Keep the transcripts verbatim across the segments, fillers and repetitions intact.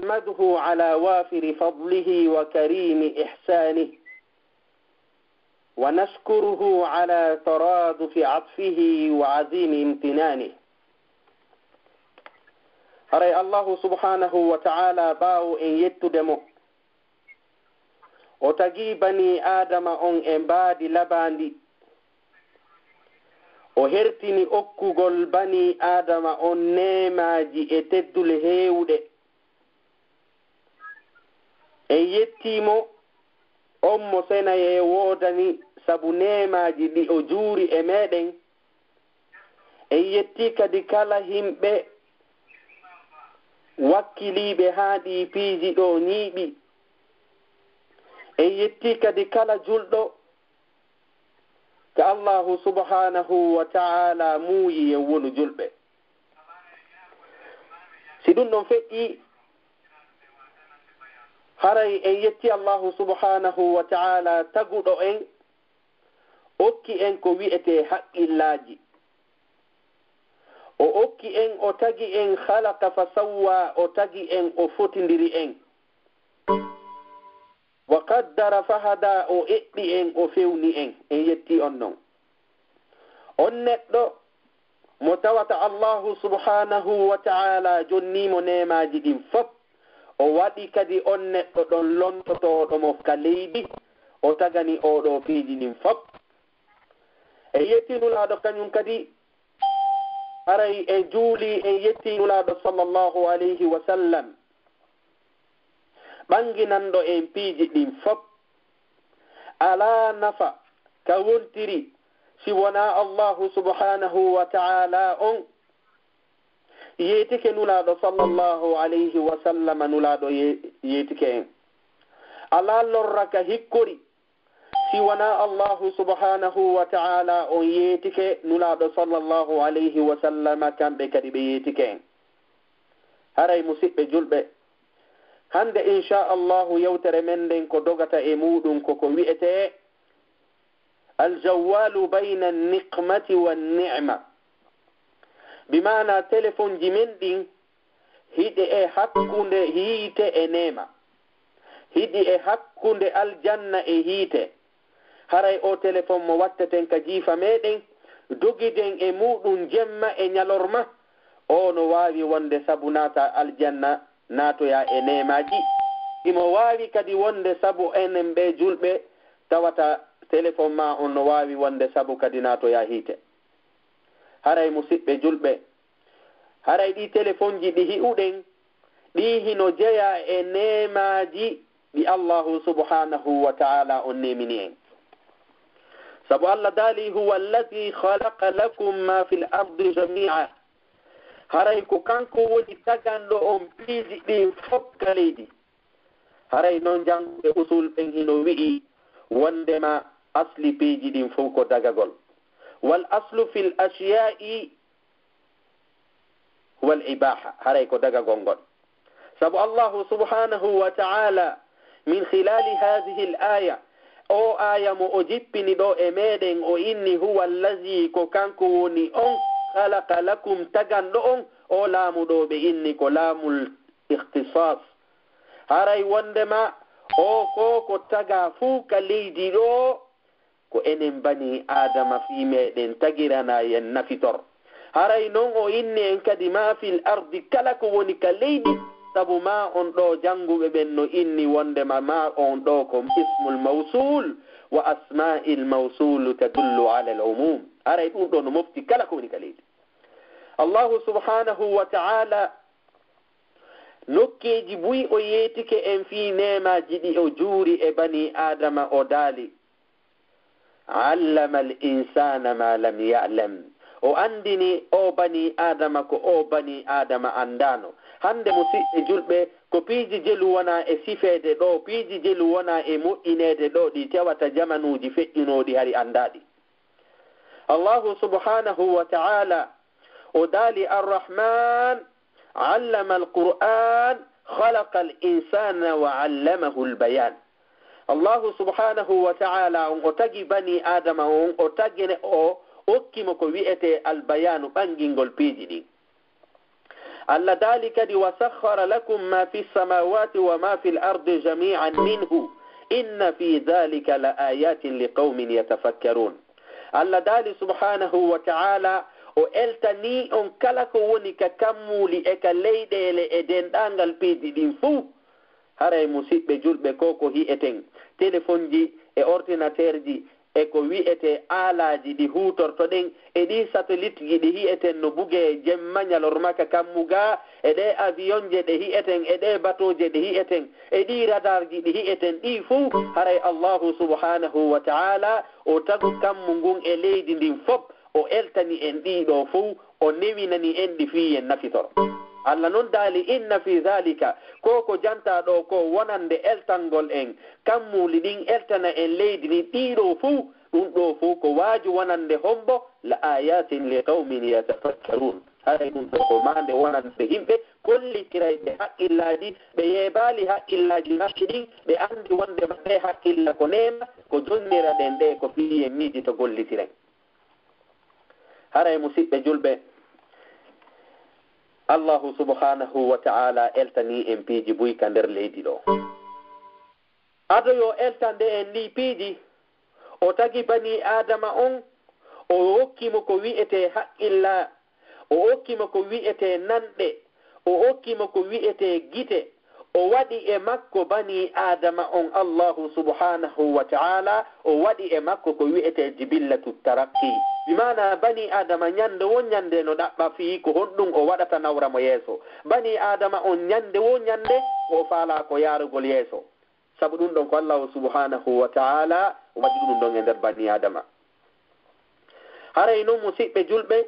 نحمده على وافر فضله وكريم إحسانه، ونشكره على ترادف عطفه وعظيم امتنانه. Haray Allahu subhanahu wa ta'ala, ɓaawo en yettude mo, o tagi bani Aadama on e mbaadi labaandi. O hertini okkugol bani Aadama on neemaaji e teddule heewuɗe. En yettii mo, on mo senayee woodani sabu neemaaji ɗi o juuri e meɗen. En yettii kadi kala himɓe wakkiliiɓe haa ɗii piiji ɗoo ñiiɓi. En yettii kadi kala julɗo ka Allahu subhanahu wa ta'ala muuyi en wonu julɓe. Si ɗum ɗon feƴƴi, haray en yetti Allahu subhanahu wa ta'ala taguɗo en, okki en ko wi'etee haqqillaaji. O okki en, o tagi en, khalaqa fa sawwa, o tagi en, o fotindiri en. Wa qaddara fahada, o eɓɓi en, o fewni en. En yetti on non. On neɗɗo mo tawata Allahu subhanahu wa ta'ala jonnii mo neemaaji ɗin fop, o waɗi kadi on neɗɗo ɗon lontotooɗo mo ka leydi, o tagani oɗo piiji ɗin fop. En yetti Nulaaɗo kañum kadi, haray en juuli, en yetti Nulaaɗo sallallahu alayhi wa sallam, ɓannginanɗo en piiji ɗin fop. Alaa nafa ka wontiri si wonaa Allahu subhanahu wa ta'ala on yeetike Nulaaɗo sallallahu alayhi wa sallam, Nulaaɗo ye-, yeetike en. Alaa lorra ka hikkori si wonaa Allahu subhanahu wa ta'ala on yeetike Nulaaɗo sallallahu alayhi wa sallam, kamɓe kadi ɓe yeetike en. Haray musiɓɓe julɓe, hannde, insha Allahu, yewtere men nden ko dogata e muuɗum ko ko wi'etee aljawwalu bayna niqmati wa ni'ma. Bi maana telefonji men ɗin hiɗi e hakkunde hiite e neema. Hiɗi e hakkunde aljanna e hiite. Haray o telefon mo watteten ka jiifa meɗen, dogiden e muuɗum jemma e ñalorma, o no waawi wonde sabu naata aljanna, naatoya e neemaaji. Himo waawi kadi wonde sabu enen ɓe julɓe, tawata telefon ma on no waawi wonde sabu kadi naatoya hiite. Haray musiɓɓe julɓe, haray ɗi telefonji ɗi hi'uɗen, ɗi hino jeyaa e neemaaji ɗi Allahu subhanahu wa ta'ala on neemini en. Sabu Allah daali, "Huwa alladhi khalaqa lakum ma fil ardi jami'a." Haray ko kanko woni taganɗo on piiji ɗin fop ka leydi. Haray non jannguɓe usul ɓen hino wi'i wondema asli piiji ɗin fow ko dagagol. Wal aslu fil ashiya'i wal ibaha. Haray ko dagagol ngol. Sabu Allahu subhanahu wa ta'ala min khilali hadhihi al aya, o aya mo o jippini ɗo e meɗen, o inni, "Huwa allazi," ko kanko woni on, "khalaqa lakum," taganɗo on. O laamu ɗo ɓe inni ko laamul ikhtisas. Haray wondema o ko ko taga fuu ka leydi ɗo, ko enen bani Aadama fii meɗen tagirana yen nafitor. Haray non o inni en kadi ma fil ardi, kala ko woni ka leydi, sabu ma on ɗo jannguɓe ɓen no inni wondema ma on ɗo ko ismul mawsul, wa asma'il mawsul tadullu ala al umum. Haray ɗum ɗo no mofti kala ko woni ka leydi. Allahu subhanahu wa ta'ala nokkeeji buy o yeetike en fii neemaaji ɗi o juuri e bani Aadama, o daali, "Allama al insana ma lam ya'lam." O anndini o bani Aadama ko o bani Aadama anndaano. Hannde musiɓɓe julɓe, ko piiji jelu wona e sifeede ɗo, piiji jelu wona e moƴƴineede ɗo, ɗi tewata jamanuuji feƴƴunooɗi hari anndaaɗi. Allahu subhanahu wa ta'ala o daali, "Arrahman, allama al-Qur'an, khalaqa al-insana wa allamahu al-bayan." Allahu subhanahu wa ta'ala on o tagi bani Aadama on, o tagine, o okki mo ko wi'etee albayanu, ɓangingol piiji ɗin. Allah daali kadi, "Wa sakhkhara lakum ma fi samawati wa ma fil ardi jami'an minhu, inna fi dhalika la ayatin li qawmin yatafakkarun." Allah daali subhanahu wa ta'ala, o eltanii on kala ko woni ka kammuuli e ka leyɗeele e denɗaangal piiji ɗin fow. Haray musiɓɓe julɓe, ko ko hi'eten, telefonji e ordinateerji e ko wi'etee aalaaji ɗi huutortoɗen, e ɗii satelitji ɗi hi'eten no bugee jemma ñalorma ka kammu gaa, e ɗee avionje ɗe hi'eten, e ɗee batooje ɗe hi'eten, e ɗii radarji ɗi hi'eten, ɗii fow, haray Allaahu subhaanahu wa ta'aala o tagu kammu ngun e leydi ndin fow, o eltani en ɗii ɗoo fow, o newinani en ɗi fii en nafitoro. Allah non daali, "Inna fii zaalika," ko ko jantaa ɗoo ko wonande eltangol en kammuuli ɗin, eltana en leydi ndin, ɗii ɗoo fow, ɗum ɗoo fow ko waaju wonande hombo? "La ayatin li qawmin yatafakkarun." Haray ɗum ɗoo ko maande wonande yimɓe gollitirayɓe haqqillaaji, ɓe yeebaali haqqillaaji maɓɓe ɗin, ɓe anndi wonndema ɗee haqqilla ko neema, ko jonniraɗen ɗee ko fii en miijito gollitiren. Haray musiɓɓe julɓe, Allaahu subhaanahu wa ta'aala eltanii en piiji buy ka nder leydi ɗoo. Ado yo eltande en ɗii piiji, o tagi banii Aadama on, o okki mo ko wi'etee haqqilla, o okki mo ko wi'etee nanɗe, o okki mo ko wi'etee gite, o waɗi e makko banii Aadama on, Allaahu subhaanahu wa ta'aala, o waɗi e makko ko wi'etee jibillatu taraqqi. Bi maanaa banii Aadama ñande woo ñande no ɗaɓɓa fii ko honɗum o waɗata nawra mo yeeso. Banii Aadama on ñande woo ñande ko o faalaa ko yaarugol yeeso. Sabu ɗum ɗon ko Allaahu subhaanahu wa ta'aala waɗi ɗum ɗon e nder banii Aadama. Haray non musiɓɓe julɓe,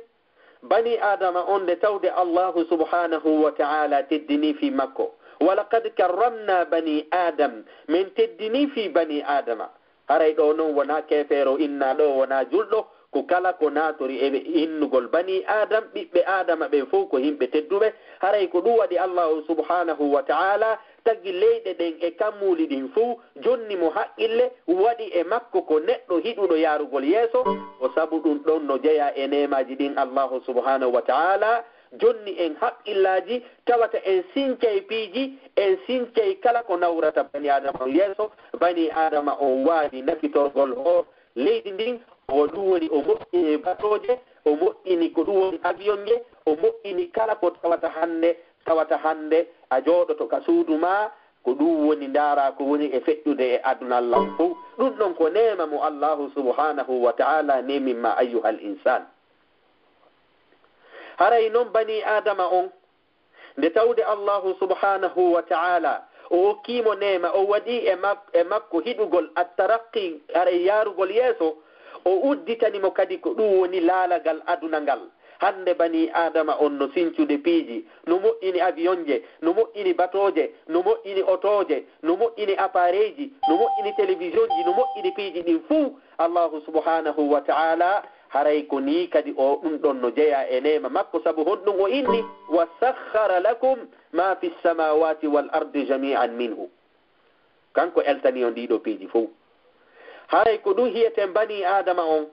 banii Aadama on nde tawde Allaahu subhaanahu wa ta'aala teddinii fii makko. "Wa laqad karramnaa banii Aadam," men teddinii fii banii Aadama. Haray ɗoo non wonaa keefeero innaa ɗoo, wonaa julɗo, ko kala ko naatori e innugol banii Aadam, ɓiɓɓe Aadama ɓen fow ko yimɓe tedduɓe. Haray ko ɗum waɗi Allaahu subhaanahu wa ta'aala tagi leyɗe ɗen e kammuuli ɗin fow, jonni mo haqqille, waɗi e makko ko neɗɗo hiɗuɗo yaarugol yeeso. Ko sabu ɗum ɗon no jeyaa e neemaaji ɗin Allaahu subhaanahu wa ta'aala jonni en haqqillaaji, tawata en sincay piiji, en sincay kala ko nawrata banii Aadama on yeeso. Banii Aadama on waawi nafitorgol hoo leydi ndin, o ɗum woni o moƴƴini batooje, o moƴƴini ko ɗum woni avion je, o moƴƴini kala ko tawata hannde, tawata hannde a jooɗoto ka suudu maa, ko ɗum woni ndaaraa ko woni e feƴƴude e aduna lan fow. Ɗum ɗon ko neema mo Allaahu subhaanahu wa ta'aala neemin ma ayyuhal insaan. Haray non banii Aadama on, nde tawde Allaahu subhaanahu wa ta'aala o okkii mo neema, o waɗii e mak-, e makko hiɗugol attaraqqi, haray yaarugol yeeso, o udditani mo kadi ko ɗum woni laalagal aduna ngal. Hannde banii Aadama on no sincude piiji, no moƴƴini avion je, no moƴƴini batooje, no moƴƴini otooje, no moƴƴini appareil ji, no moƴƴini télévision ji, no moƴƴini piiji ɗin fow. Allaahu subhaanahu wa ta'aala, haray ko nii kadi o ɗum ɗon no jeyaa e neema makko, sabu honɗum o inni, "Wa sakhkhara lakum ma fi samawati wal ardi jami'an minhu." Kanko eltani on ɗii ɗoo piiji fow. Haray ko ɗum hi'eten banii Aadama on,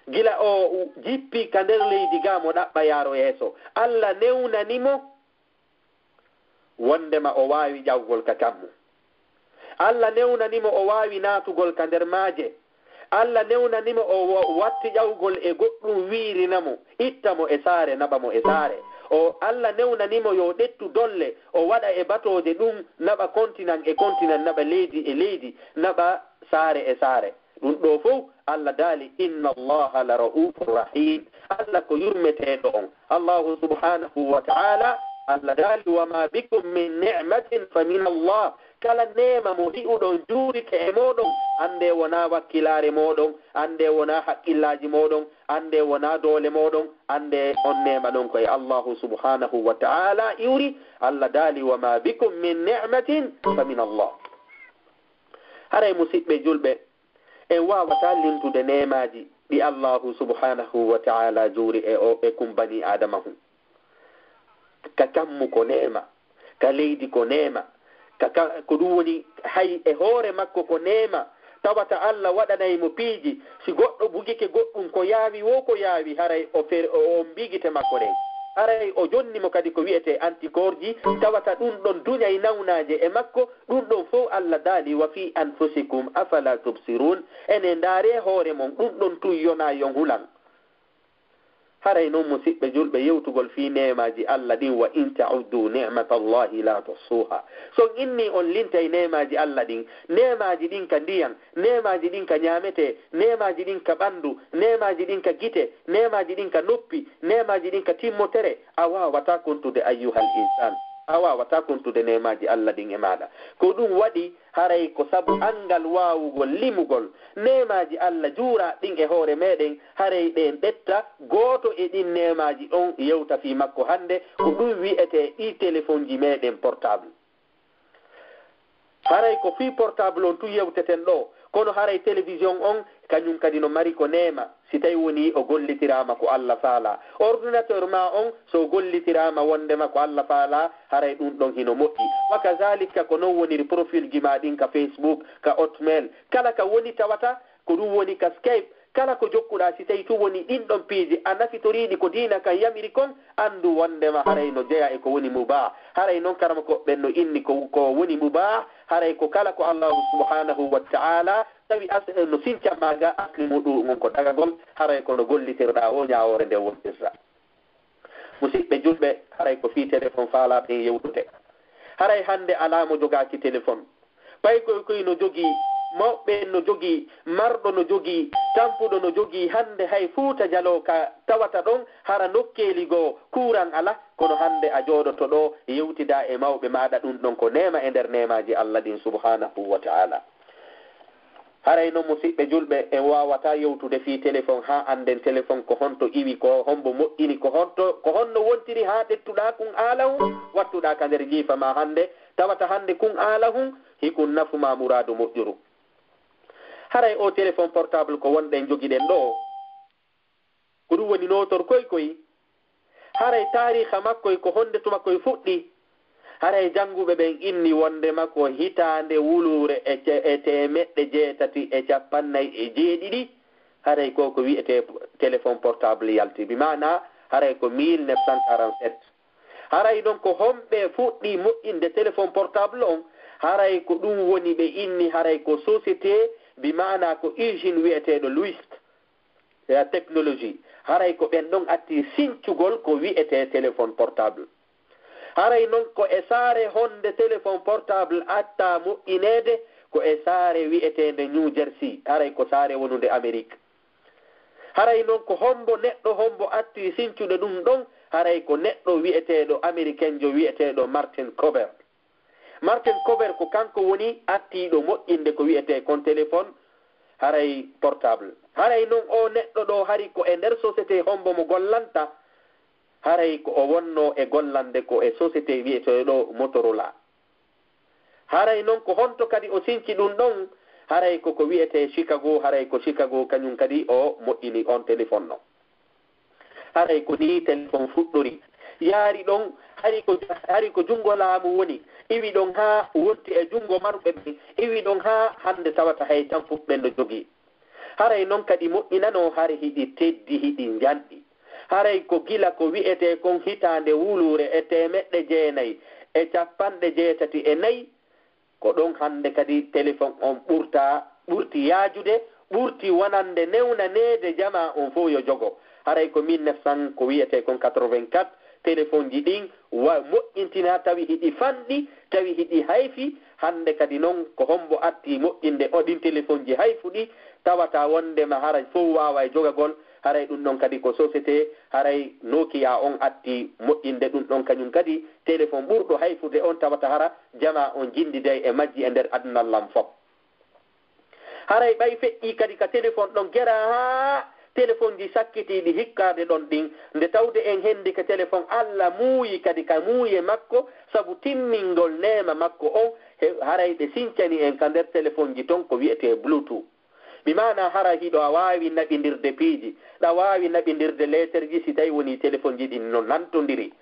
gila o jippii ka nder leydi gaa mo ɗaɓɓa yaaro yeeso, Alla newnani mo wonndema o waawi ƴawgol ka kammu. Alla newnani mo o waawi naatugol ka nder maaje. Alla newnani mo o wa-, watti ƴawgol e goɗɗum wiirina mo, itta mo e saare, naɓa mo e saare. O, Alla newnani mo yo ɗettu dolle, o waɗa e batooje ɗum, naɓa kontinan e kontinan, naɓa leydi e leydi, naɓa saare e saare. Ɗum ɗoo fow, Alla daali, "Inna Allaha la ra'ufur rahim." Alla ko yurmeteeɗo on. Allahu subhanahu wa ta'ala, Alla daali, "Wa ma bikum min ni'matin fa min Allah." Kala neema mo hi'uɗon juurike e mooɗon, annde wonaa wakkilaare mooɗon, annde wonaa haqqillaaji mooɗon, annde wonaa doole mooɗon, annde on neema ɗon ko e Allahu subhanahu wa ta'ala iwri. Alla daali, "Wa ma bikum min ni'matin fa min Allah." Haray musiɓɓe julɓe, en waawataa limtude neemaaji ɗi Allaahu subhaanahu wa ta'aalaa juuri e o, e kum banii Aadama hun. Ka kammu ko neema, ka leydi ko neema, ka, ka, ko ɗum woni hay e hoore makko ko neema. Tawata Alla waɗanay mo piiji, si goɗɗo bugike goɗɗum ko yaawi woo ko yaawi, haray o fer-, o, o ommbii gite makko ɗen. Haray o jonni mo kadi ko wi'etee anticorps ji, tawata ɗum ɗon duñay nawnaaje e makko, ɗum ɗon fow Allah daali, "Wa fi anfusikum afala tubsirun." Ene ndaaree hoore mon, ɗum ɗon tun yonaa yon hulan. Haray non, musiɓɓe julɓe, yewtugol fii neemaaji Allah ɗin, "Wa in ta'uddu ni'matallahi la tuhsuha." So on inni on lintay neemaaji Allah ɗin, neemaaji ɗin ka ndiyan, neemaaji ɗin ka ñaametee, neemaaji ɗin ka ɓandu, neemaaji ɗin ka gite, neemaaji ɗin ka noppi, neemaaji ɗin ka timmotere, a waawataa kontude, ayyuhal insaan. A waawataa kontude neemaaji Allah ɗin e maaɗa. Ko ɗum waɗi, haray ko sabu anngal waawugol limugol neemaaji Allah juuraaɗi ɗin e hoore meɗen, haray ɗen ɓetta gooto e ɗin neemaaji ɗon yewta fii makko hannde, ko ɗum wi'etee ɗii telefonji meɗen portable. Haray ko fii portable on tun yewteten ɗoo, kono haray télévision on, kañum kadi no mari ko neema, si tawi woni o gollitiraama ko Allah faalaa. Ordinateur maa on, so o gollitiraama wonndema ko Allah faalaa, haray ɗum ɗon hino moƴƴi. Wa kazaalika ko non woniri profil ji maa ɗin ka Facebook, ka Hotmail, kala ka woni tawata, ko ɗum woni ka Skype, kala ko jokkuɗaa, si tawi tun woni ɗin ɗon piiji a nafitoriiɗi ko diina kan yamiri kon, anndu wonndema haray no jeyaa e ko woni mubaah. Haray non karamokooɓe ɓen no inni ko, ko woni mubaah, haray ko kala ko Allaahu subhaanahu wa ta'aalaa tawi as-, no sinca maa ga asli muɗum on ko dagagol, haray ko no gollitirɗaa woo ñaawoore nden wontirta. Musiɓɓe julɓe, haray ko fii telefon faalaa ɓen yewtude. Haray hannde alaa mo jogaaki telefon. Paykoy koy no jogii, mawɓe no jogii, marɗo no jogii, tampuɗo no jogii. Hannde hay Fuuta Jaloo ka tawata ɗon, hara nokkeeli goo kuuran alaa, kono hannde a jooɗoto ɗoo yewtidaa e mawɓe maaɗa, ɗum ɗon ko neema e nder neemaaji Allah ɗin subhaanahu wa ta'aalaa. Haray non, musiɓɓe julɓe, en waawataa yewtude fii telefon haa annden telefon ko honto iwi, ko hombo moƴƴini, ko honto, ko honno wontiri haa ƴettuɗaa kun aalahun, wattuɗaa ka nder jiifa maa hannde, tawata hannde kun aalahun, hikun nafu maa muraadu moƴƴuru. Haray oo telefon portable ko wonɗen jogiɗen ɗoo, ko ɗum woni nootor koy koy. Haray taariika makko e ko honde tuma koy fuɗɗi. Haray jannguɓe ɓen inni wondema ko hitaande wuluure e ce-, e teemeɗɗe jeetati e cappannayi e jeeɗiɗi. Haray ko ko wi'etee téléphone portable yalti. Bi maanaa haray ko mille neuf cent quarante-sept. Haray non ko homɓe fuɗɗi moƴƴinde téléphone portable on? Haray ko ɗum woni ɓe inni haray ko société, bi maanaa ko usine wi'eteeɗo Louis. E a technologie, haray ko ɓen ɗon atti sincugol ko wi'etee téléphone portable. Haray non ko e saare honde téléphone portable attaa moƴƴineede, ko e saare wi'eteende New Jersey, haray ko saare wonunde Amérique. Haray non ko hombo neɗɗo hombo atti sincude ɗum ɗon? Haray ko neɗɗo wi'eteeɗo Américainjo wi'eteeɗo Martin Kober. Martin Kober ko kanko woni attiiɗo moƴƴinde ko wi'etee kon téléphone, haray portable. Haray non oo neɗɗo ɗoo hari ko e nder société hombo mo gollanta? Haray ko o wonnoo e gollande ko e société wi'eteeɗo Motorola. Haray non ko honto kadi o sinci ɗum ɗon? Haray ko ko wi'etee Chicago, haray ko Chicago kañum kadi o moƴƴini on téléphone non. Haray ko nii téléphone fuɗɗori. Yaari ɗon, hari ko, hari ko junngo laamu woni, iwi ɗon haa wonti e junngo marɓe ɓen, iwi ɗon haa hannde tawata hay tampuɓe ɓen no jogii. Haray non kadi moƴƴinanoo, hari hiɗi teddi, hiɗi njanɗi. Haray ko gila ko wi'etee kon hitaande wuluure e teemeɗɗe jeenayi e cappanɗe jeetati e nayi, ko ɗon hannde kadi téléphone on ɓurta, ɓurti yaajude, ɓurti wonande newnaneede jamaa on fow yo jogo. Haray ko mille neuf cent, ko wi'etee kon quatre-vingt-quatre, téléphone ji ɗin wa-, moƴƴintinaa, tawi hiɗi fanɗi, tawi hiɗi hayfi. Hannde kadi non, ko hombo atti moƴƴinde o ɗin téléphone ji hayfuɗi, tawata wondema hara fow waaway jogagol? Haray ɗum ɗon kadi ko société, haray Nokia on atti moƴƴinde ɗum ɗon kañum kadi téléphone ɓurɗo hayfude on, tawata hara jamaa on jinndiday e majji e nder aduna lan fop. Haray ɓay feƴƴii kadi ka téléphone ɗon geraa haa téléphone ji sakkitiiɗi hikkaade ɗon ɗin, nde tawde en hendi ka téléphone, Alla muuyi kadi ka muuye makko, sabu timmingol neema makko on, he-, haray ɓe sincani en ka nder téléphone ji ton ko wi'etee Bluetooth. Mi maanaa hara hiɗo a waawi naɓindirde piiji, ɗa waawi naɓindirde leeterji si tawi wonii téléphone ji ɗin no nantondiri.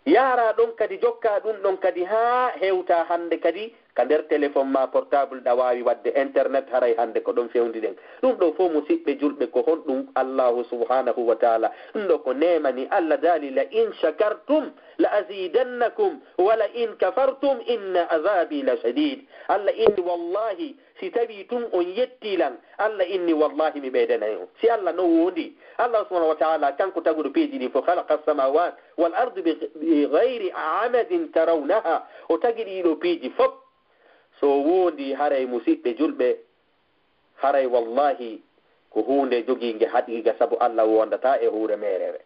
Yaaraa ɗon kadi, jokkaa ɗum ɗon kadi haa hewtaa hannde kadi ka nder téléphone ma portable ɗa waawi waɗde internet, haray hannde ko ɗon fewndi ɗen. Ɗum ɗo fof, musiɓɓe julɓe, ko honɗum? Allahu subhanahu wa taala. Ɗum ɗo ko neema ni. Allah daali, "La in shakartum la azidannakum, wa la in kafartum inna azabi la shadid." Allah inni, "Wallahi, si tawi tun on yetti lan, Allah inni, wallahi, mi ɓeydanay on." Si Allah no wondi, Allah subhanahu wa taala, kanko taguɗo piiji ɗi fof, khalaqa samawat wal ardi bi, bi ghayri amadin tarawnaha, o tagi ɗi ɗo piiji fof. So wondi, haray musiɓɓe julɓe, haray wallahi ko huunde jogiinge haqiiqa, sabu Allah wondataa e huure meerere.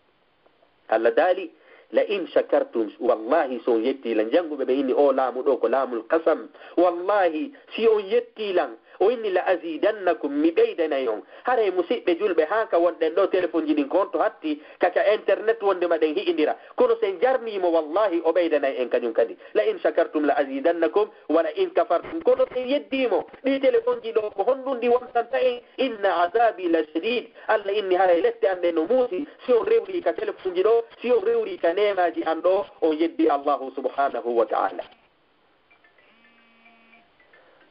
Allah daali, "La in shakartum," wallahi, so on yetti lan. Jannguɓe ɓe inni, o laamu ɗo ko laamul qasam. Wallahi, si on yetti lan, o inni, "La azidannakum," mi ɓeydanay on. Haray musiɓɓe julɓe, haa ka wonɗen ɗo, telefonji ɗin ko on to hatti, ka, ka internet wonde ma ɗen hi'indira. Kono si en jarnii mo, wallahi, o ɓeydanay en kañum kadi. "La in shakartum la azidannakum, wa la in kafartum." Kono si en yeddii mo, ɗi telefonji ɗo, ko honɗum ɗi wontanta en? "Inna azabi la shadid." Allah inni, haray lette an ɗen no muusi, si on rewri ka telefonji ɗo, si on rewri ka neemaji an ɗo, on yeddi Allahu subhanahu wa ta'ala.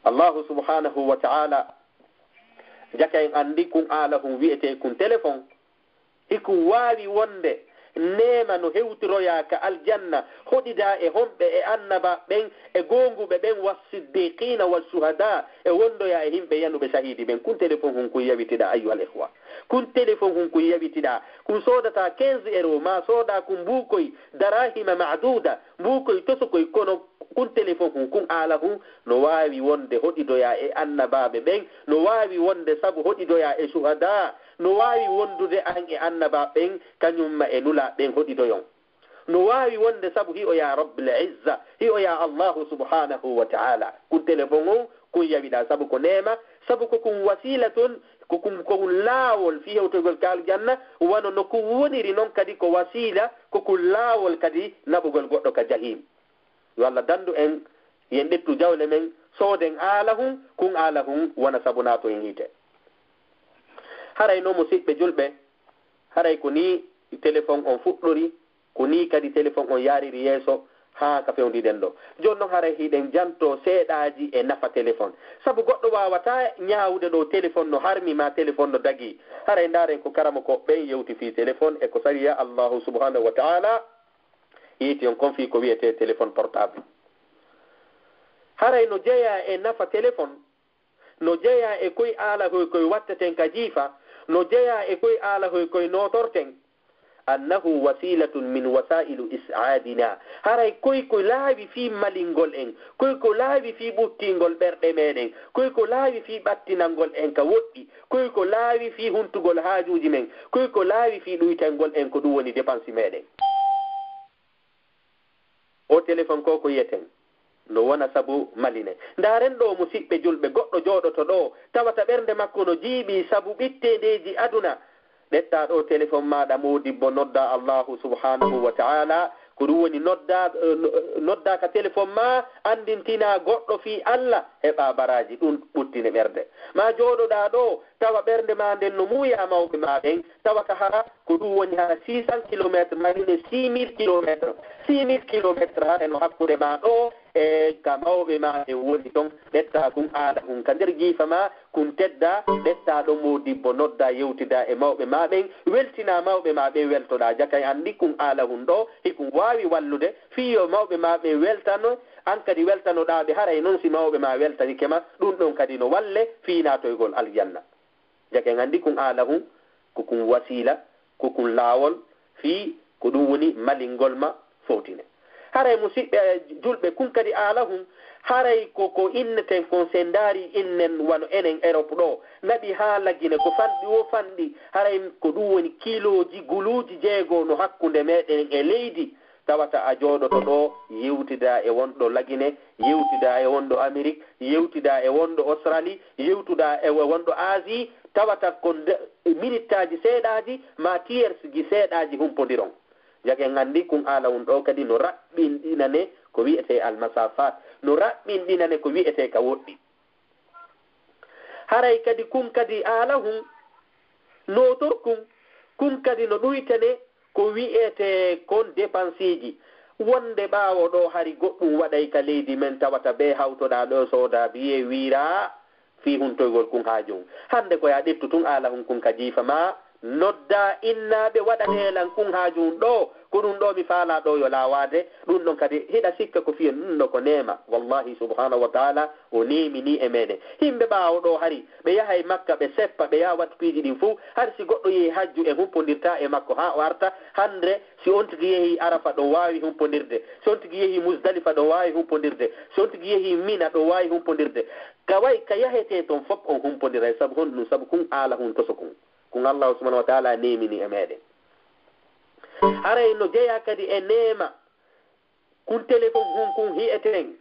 Allahu subhanahu wa ta'ala, jaka en andi kun aala hun wi'ete kun telefon, hikun waawi wonde neema no hewtiroyaa ka aljanna, hoɗidaa e honɓe e annabaaɓe ɓen e goonguɓe ɓen, wa siddiqiina wa shuhadaa, e wondoyaa e himɓe yanuɓe sahiidi ɓen. Kun telefon hun kun yawitiɗaa, ayyuhal ikhwa. Kun telefon hun kun yawitiɗaa. Kun soodataa quinze euros, maa soodaa kun mbuukoy darahima ma'duuda, mbuukoy tosokoy, kono kun telefon hun, kun aala hun, no waawi wonde hoɗidoyaa e annabaaɓe ɓen, no waawi wonde sabu hoɗidoyaa e shuhadaa, no waawi wondude an e annabaaɓe ɓen, kañum ma e nulaaɓe ɓen hoɗidoyon. No waawi wonde sabu hi'oyaa Rabbil Izza, hi'oyaa Allahu subhanahu wa ta'ala. Kun telefon on, kun yawiɗaa sabu ko neema, sabu ko kun wasiilatun, ko kun, ko kun laawol fii hewtoygol ka aljanna, wano no kun woniri non kadi ko wasiila, ko kun laawol kadi naɓugol goɗɗo ka jahim. Yo Allah dandu en, yen ƴettu jawle men, sooden aala hun, kun aala hun wona sabu naato en hiite. Haray no musiɓɓe julɓe, haray ko nii telefon on fuɗɗori, ko nii kadi telefon on yaariri yeeso haa ka fewndiɗen ɗo. Jooni non haray hiɗen janto seeɗaaji e nafa telefon. Sabu goɗɗo waawataa ñaawude ɗo telefon no harmi maa telefon no dagii. Haray ndaaren ko karamokooɓe ɓen yewti fii telefon e ko sariya Allahu subhanahu wa ta'ala yeeti on kon fii ko wi'etee téléphone portable. Haray no jeyaa e nafa téléphone, no jeyaa e koy aalahoy koy wattaten ka jiifa, no jeyaa e koy aalahoy koy nootorten. Annahu wasilatun min wasailu is'adina. Haray koy ko laawi fii malingol en, koy ko laawi fii ɓuttingol ɓerɗe meɗen, koy ko laawi fii ɓattinangol en ka woɗɗi, koy ko laawi fii huntugol haajuuji men, koy ko laawi fii ɗuytangol en ko ɗum woni depansi meɗen. O telefon ko ko yiyeten no wona sabu maline. Ndaaren ɗo musiɓɓe julɓe, goɗɗo jooɗoto ɗo, tawata ɓernde makko no jiiɓii sabu ɓitteendeeji aduna. Ƴettaa ɗo telefon maaɗa moodibbo, noddaa Allahu subhanahu wa ta'ala. Ko ɗum woni noddaa, eh, no-, noddaa ka telefon maa, anndintinaa goɗɗo fii Allah, heɓaa baraaji, ɗum ɓuttine ɓernde. Maa jooɗoɗaa ɗo, tawa ɓernde maa nden no muuyaa mawɓe maa ɓen, tawata hara ko ɗum woni hara six cents kilomètres, maa ɗum e six mille kilomètres. Six mille kilomètres hara no hakkunde maa ɗo e ka mawɓe maa ɓen woni ton. Ɓettaa kun aala kun ka nder jiifa maa, kun teddaa, ɓettaa ɗo moodibbo, noddaa, yewtidaa e mawɓe maa ɓen, weltinaa mawɓe maa ɓen, weltoɗaa. Jakay anndi kun aala kun ɗo, hikun waawi wallude, fii yo mawɓe maa ɓen weltano, an kadi weltanoɗaa ɓe, haray non si mawɓe maa weltanike ma, ɗum ɗon kadi no walle fii naatoygol aljanna. Jake en anndi kun aala hun, ko kun wasiila, ko kun laawol, fii ko ɗum woni malingol ma fowtine. Haray musiɓɓe julɓe, kun kadi aala hun, haray ko, ko inneten kon, sen ndaari innen wano enen Europe ɗo, naɓi haa lagine, ko fanɗi wo fanɗi, haray ko ɗum woni kiilooji guluuji jeego no hakkunde meɗen e leydi. Tawata a jooɗoto ɗo, yewtidaa e wonɗo Lagine, yewtidaa e wonɗo Amerik, yewtidaa e wonɗo Australie, yewtudaa e wonɗo Asie, tawata ko nde-, minittaaji seeɗaaji maa tiyerseji seeɗaaji humpondiron. Jake en anndi kun aala hun ɗo kadi no raɓɓinɗinane ko wi'etee almasafat, no raɓɓinɗinane ko wi'etee ka woɗɗi. Haray kadi kun kadi aala hun nootor kun, kun kadi no ɗuytane ko wi'etee kon depansiiji. Wonde ɓaawo ɗoo hari goɗɗum waɗay ka leydi men tawata bee hawtoɗaa ɗoo soodaa biyee wiiraa fii huntoygol kun haaju. Hannde ko yaa ƴettu tun aala hun kun ka jiifa maa, noddaa innaaɓe waɗanee lan kun haaju ɗoo, ko ɗum ɗoo mi faalaa ɗoo yo laawaade, ɗum ɗon kadi hiɗa sikka ko fii ɗum ɗoo ko neema. Wallaahi subhaanahu wa taala o neeminii e meeɗen. Himɓe ɓaawo ɗoo hari, ɓe yahay Makka, ɓe seppa, ɓe yaha waɗa piiji ɗin fow, hari si goɗɗo yehi hajju e humpondirtaa e makko haa o arta, hannde si on tigi yehi Arafa ɗo waawi humpondirde, si on tigi yehi Musdalifa ɗo waawi humpondirde, si on tigi yehi Mina ɗo waawi humpondirde. Ka way ka yahetee ton fow on humpondiray, sabu honɗum? Sabu kun aala hun toso kun. Kun Allaahu subhaanahu wa taala neemini e meeɗen. Haray no jeyaa kadi e neema kun telefon hun kun hi'eten,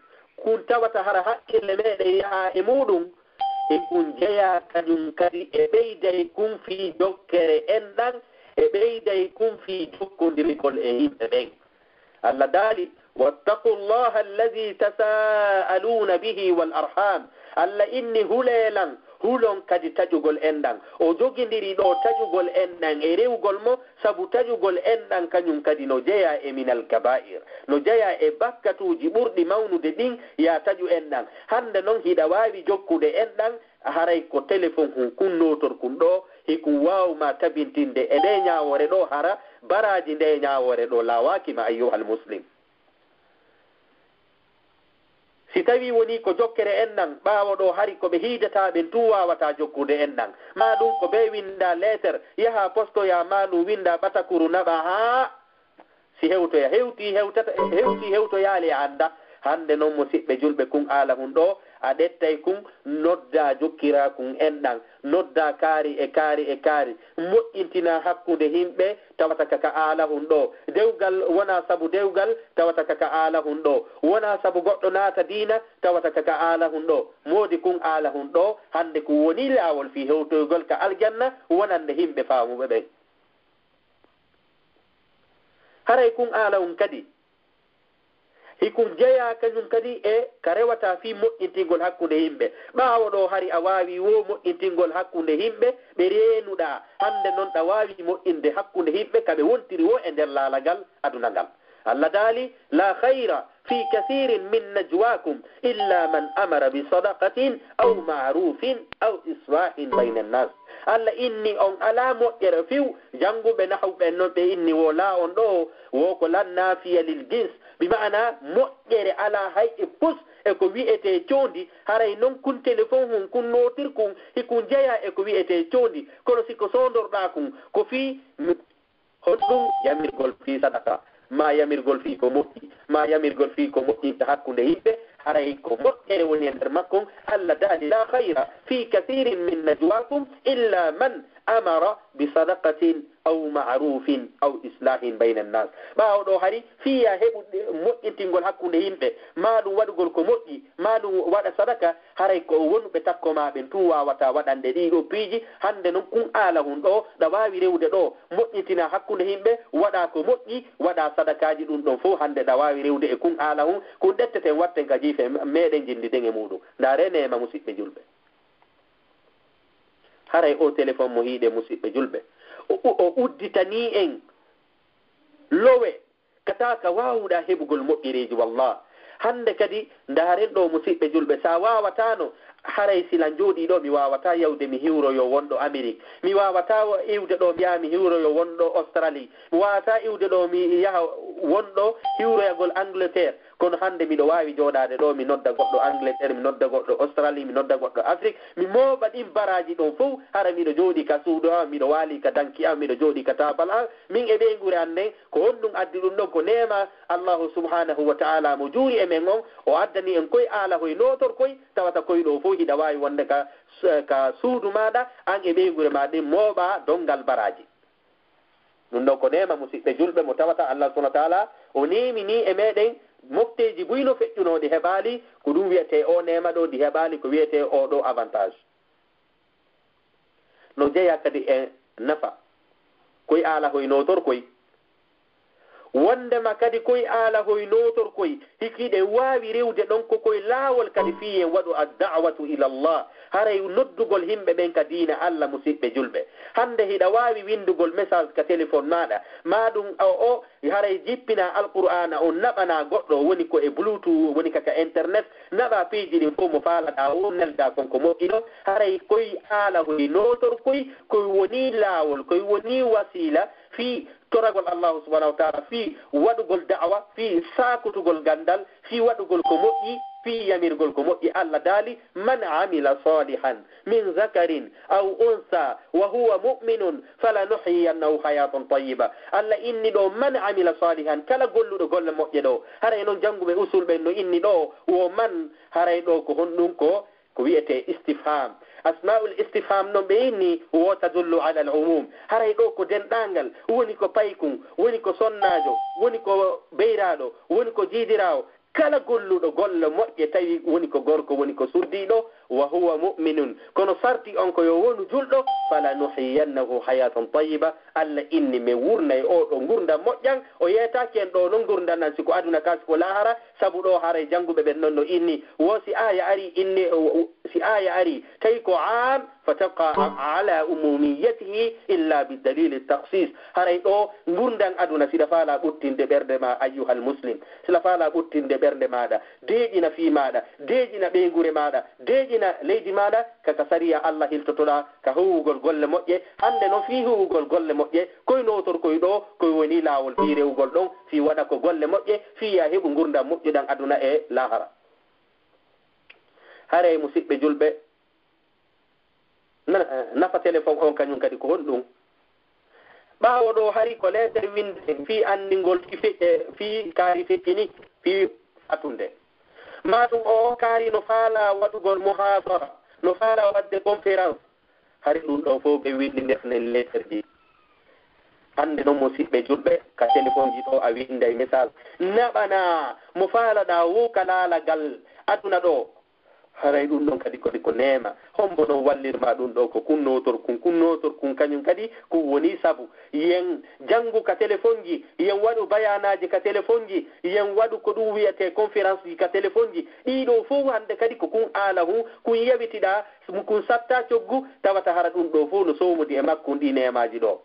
kun tawata hara hakkille meeɗen yahaa e muuɗum, e kun jeyaa kañum kadi e ɓeyday kun fii jokkere enɗan, e ɓeyday kun fii jokkondirgol e yimɓe ɓen. Allah daali, "Wattaqu llaha alladhi tasa'aluna bihi wal arham." Allah inni, "Hulee lan, hulon kadi taƴugol enɗan." O jogindiri ɗoo taƴugol enɗan e rewugol mo, sabu taƴugol enɗan kañum kadi no jeyaa e minal kaba'ir, no jeyaa e bakkatuuji ɓurɗi mawnude ɗin, yaa taƴu enɗan. Hannde non hiɗa waawi jokkude enɗan, haray ko telefon hun kun nootor kun ɗoo, hikun waaw ma tabintinde e ndee ñaawoore ɗoo, hara baraaji ndee ñaawoore ɗoo laawaaki ma, ayyuhal muslim. Si tawii wonii ko jokkere enɗan, ɓaawo ɗoo hari ko ɓe hiidataa ɓen tun waawataa jokkude enɗan. Maa ɗum ko bee winnda leeter, yaha postoya, maa ɗum winnda ɓatakuru naɓa haa si hewtoya. Hewtii hewtata, hewtii hewtoyaali a annda. Hannde non musiɓɓe julɓe kun aala hun ɗoo, a ƴettay kun, noddaa jokkiraa kun enɗan. Noddaa kaari e kaari e kaari. Moƴƴintinaa hakkunde himɓe tawata ka ka aala hun ɗoo. Dewgal wonaa sabu dewgal tawata ka ka aala hun ɗoo. Wonaa sabu goɗɗo naata diina tawata ka ka aala hun ɗoo. Moodi kun aala hun ɗoo, hannde kun wonii laawol fii hewtoygol ka aljanna wonande himɓe faamuɓe ɓen. Haray kun aala hun kadi. Hikun jeyaa kañum kadi e ka rewataa fii moƴƴintingol hakkunde yimɓe. Ɓaawo ɗoo hari a waawi woo moƴƴintingol hakkunde yimɓe ɓe reenuɗaa. Hannde non ɗa waawi moƴƴinde hakkunde yimɓe ka ɓe wontiri woo e nder laalagal aduna ngal. Allah daali, "La khayra fi kathirin min najwakum illa man amara bi sadaqatin aw ma'rufin aw islahin bayna nnas." Allah inni on alaa moƴƴere fiw. Jannguɓe nahaw ɓen non ɓe inni woo laa on ɗoo, woo ko lan naafiya lil jins. Bi ma'ana moƴƴere alaa hay e pus e ko wi'etee coondi, haray non kun telefon hun kun nootir kun, hikun jeyaa e ko wi'etee coondi. Kono si ko soondorɗaa kun, ko fii, honɗum? Yamirgol fii sadaka, maa yamirgol fii ko moƴƴi, maa yamirgol fii ko moƴƴinta hakkunde yimɓe, haray ko moƴƴere woni e nder makkon. Allah daali, "La khayra fi kathirin min najwakum illa man amara bi sadaqatin aw ma'rufin aw islahin bayna nnas." Ɓaawo ɗoo hari, fii yaa heɓu moƴƴintingol hakkunde yimɓe, maa ɗum waɗugol ko moƴƴi, maa ɗum waɗa sadaka, haray ko wonɓe takko maa ɓen tun waawataa waɗande ɗii ɗoo piiji. Hannde non kun aala hun ɗoo, ɗa waawi rewde ɗoo, moƴƴintinaa hakkunde yimɓe, waɗaa ko moƴƴi, waɗaa sadakaaji, ɗum ɗon fow hannde ɗa waawi rewde e kun aala hun, kun ƴetteten watten ka jiife meɗen, njilliden e muuɗum. Ndaaree neema, musiɓɓe julɓe. Haray oo telefon mo hiiɗe, musiɓɓe julɓe, o, o, o udditanii en lowe ka taa ka waawuɗaa heɓugol moƴƴereeji. Wallah, hannde kadi ndaaren ɗoo, musiɓɓe julɓe, si a waawataano, haray si lan jooɗii ɗoo, mi waawataa yawde mi hiwroyoo wonɗo Amerik, mi waawataa iwde ɗoo mi yaha mi hiwroyoo wonɗo Australie, mi waawataa iwde ɗoo mi yaha wonɗo hiwroyagol Angleterre. Kono hannde miɗo waawi jooɗaade ɗoo, mi nodda goɗɗo Angleterre, mi nodda goɗɗo Australie, mi nodda goɗɗo Afrique, mi mooɓa ɗin baraaji ɗon fow, hara miɗo jooɗii ka suudu am, miɗo waalii ka danki am, miɗo jooɗii ka taabal am, min e ɓeynguure an nden. Ko honɗum addi ɗum ɗon? Ko neema Allahu subhanahu wa ta'ala mo juuri e men on, o addani en koy aalahoy nootorkoy, tawata koy ɗoo fow hiɗa waawi wonde ka, ka suudu maaɗa, an e ɓeynguure maa ɗin, mooɓaa donngal baraaji. Ɗum ɗon ko neema, musiɓɓe julɓe, mo tawata Allah subhanahu wa ta'ala o neemini e meɗen mofteeji buy no feƴƴunoo ɗi heɓaali, ko ɗum wi'etee oo neema ɗoo, ɗi heɓaali ko wi'etee oo ɗoo avantage. No jeyaa kadi e nafa koy aalahoy nootorkoy. Wonndema kadi koy aalahoy nootorkoy, hikii ɗe waawi rewde ɗon ko koy laawol kadi fii en waɗu ad-da'watu ila Allah, haray noddugol himɓe ɓen ka diina Alla, musiɓɓe julɓe. Hannde hiɗa waawi winndugol message ka téléphone maaɗa, maa ɗum o, o haray jippinaa Alqur'aana on naɓanaa goɗɗo, woni ko e Bluetooth, woni ka, ka internet, naɓaa piiji ɗin fow mo faalaɗaa o neldaa kon ko moƴƴi ɗon. Haray koy aalahoy nootorkoy, koy wonii laawol, koy wonii wasiila fii toragol Allaahu subhaanahu wa ta'aalaa, fii waɗugol da'wa, fii saakutugol ganndal, fii waɗugol ko moƴƴi, fii yamirgol ko moƴƴi. Alla daali: "Man amila salihan min zakarin aw unsa wa huwa mu'minun falanuhyiyannahu hayatan tayyiba." Alla inni ɗoo: "Man amila salihan", kala golluɗo golle moƴƴe ɗoo. Haray non jannguɓe usul ɓen no inni ɗoo wo man, haray ɗoo ko honɗum? Ko ko wi'etee istifham. Asma'ul istifham non ɓe inni wo tadullu ala al umum. Haray ɗoo ko denɗaangal, woni ko paykun, woni ko sonnaajo, woni ko beyraaɗo, woni ko jiidiraawo. Kala golluɗo golle moƴƴe tawi woni ko gorko, woni ko suddiiɗo, wa huwa mu'minun, kono sarti on ko yo wonu julɗo, falanuhyiyannahu hayatan tayyiba, Alla inni, mi wurnay oo ɗoo ngurndan moƴƴan. O yeetaaki en ɗoo non ngurndan nan, si ko aduna kaa, si ko laahara, sabu ɗoo haray jannguɓe ɓen non no inni, wo si aaya arii, inni, si aaya arii, tawi ko aam, fa tabqa ala umumiyatihi illa bi dalili takhsis. Haray ɗoo ngurndan aduna, si ɗa faalaa ɓuttinde ɓernde maa, ayyuhal muslim, si ɗa faalaa ɓuttinde ɓernde maaɗa, deeƴina fii maaɗa, deeƴina ɓeynguure maaɗa, deeƴina leydi maaɗa, ka, ka sariya Alla hiltotoɗaa, ka huuwugol golle moƴƴe. Hannde non fii huuwugol golle moƴƴe, koy nootorkoy ɗoo, koy woni laawol fii rewugol ɗon, fii waɗa ko golle moƴƴe, fii yo a heɓu ngurndan moƴƴuɗan aduna e laahara. Haray musiɓɓe julɓe, na-, nafa téléphone on kañum kadi ko honɗum? Ɓaawo ɗoo hari ko leetere winnde fii anndingol ki fe-, e fii kaari feccini, fii fatunde. Maa ɗum oo kaari no faalaa waɗugol muhaadara, no faalaa waɗde conférence. Hari ɗum ɗoo fow ɓe winndi nder nden leeterji. Hannde non musiɓɓe julɓe, ka téléphone ji ɗoo a winnday message. Naɓanaa mo faalaɗaa woo ka laalagal aduna ɗoo. Haray ɗum ɗon kadi kadi ko neema. Hombo non wallirmaa ɗum ɗoo? Ko kun nootorkun, kun nootorkun kañum kadi, kun woni sabu. Yen janngu ka téléphone ji, yen waɗu bayaanaaji ka téléphone ji, yen waɗu ko ɗum wi'etee conférence ji ka téléphone ji. Ɗii ɗoo fow hannde kadi ko kun aalahun, kun yewitiɗaa, kun sattaa coggu, tawata hara ɗum ɗoo fow no soomodi e makkun ɗii neemaaji ɗoo.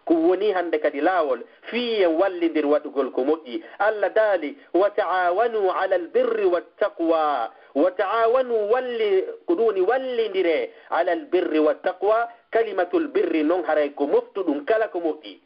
Ko woni hannde kadi laawol fii en wallindir waɗugol ko moƴƴi. Alla daali: "Wa ta'awanu alal birri wat taqwa." Wa ta'awanu, walli-, ko ɗum woni wallindiree, alal birri wat taqwa. Kalimatul birri non haray ko moftuɗum kala ko moƴƴi.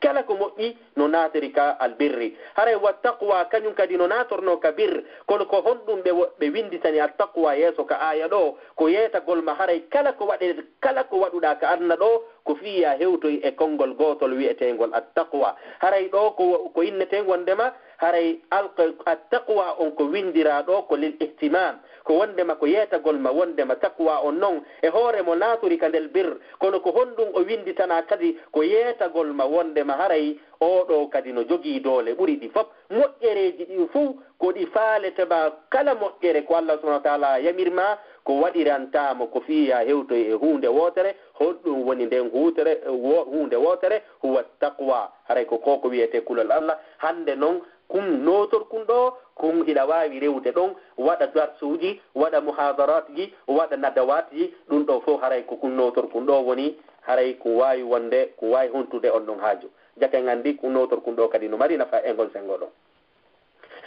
Kala ko moƴƴi no naatori ka albirri. Haray wat taqwa kañum kadi no naatornoo ka birr. Kono ko honɗum ɓe wo-, ɓe winnditani at taqwa yeeso ka aaya ɗoo? Ko yeetagol ma haray kala ko waɗe-, kala ko waɗuɗaa ka aduna ɗoo, ko fii yo a hewtoy e konngol gootol wi'eteengol at-taqwa. Haray ɗoo ko, ko innetee wonndema, haray alq-, at-taqwa on ko winndiraa ɗoo ko lil ihtimam, ko wonndema ko yeetagol ma wonndema taqwa on non e hoore mo naatori ka ndel birr, kono ko honɗum o winnditanaa kadi? Ko yeetagol ma wonndema haray oo ɗoo kadi no jogii doole ɓuri ɗi fof. Moƴƴereeji ɗin fow ko ɗi faalete ma, kala moƴƴere ko Allah subhanahu wa ta'ala yamir ma, ko waɗirantaa mo ko fii yo a hewtoy e huunde wootere. Honɗum woni nden huutere, wo-, huunde wootere? Huwa taqwa. Haray ko ko, ko wi'etee kulol Allah. Hannde non, kun nootorkun ɗoo, kun hiɗa waawi rewde ɗon, waɗa darsuuji, waɗa muhadaraatji, waɗa nadawaatji, ɗum ɗoo fow haray ko kun nootorkun ɗoo woni, haray kun waawi wonde, kun waawi hontude on ɗon haaju. Jaka en anndi kun nootorkun ɗoo kadi no mari nafa e ngol senngo ɗon.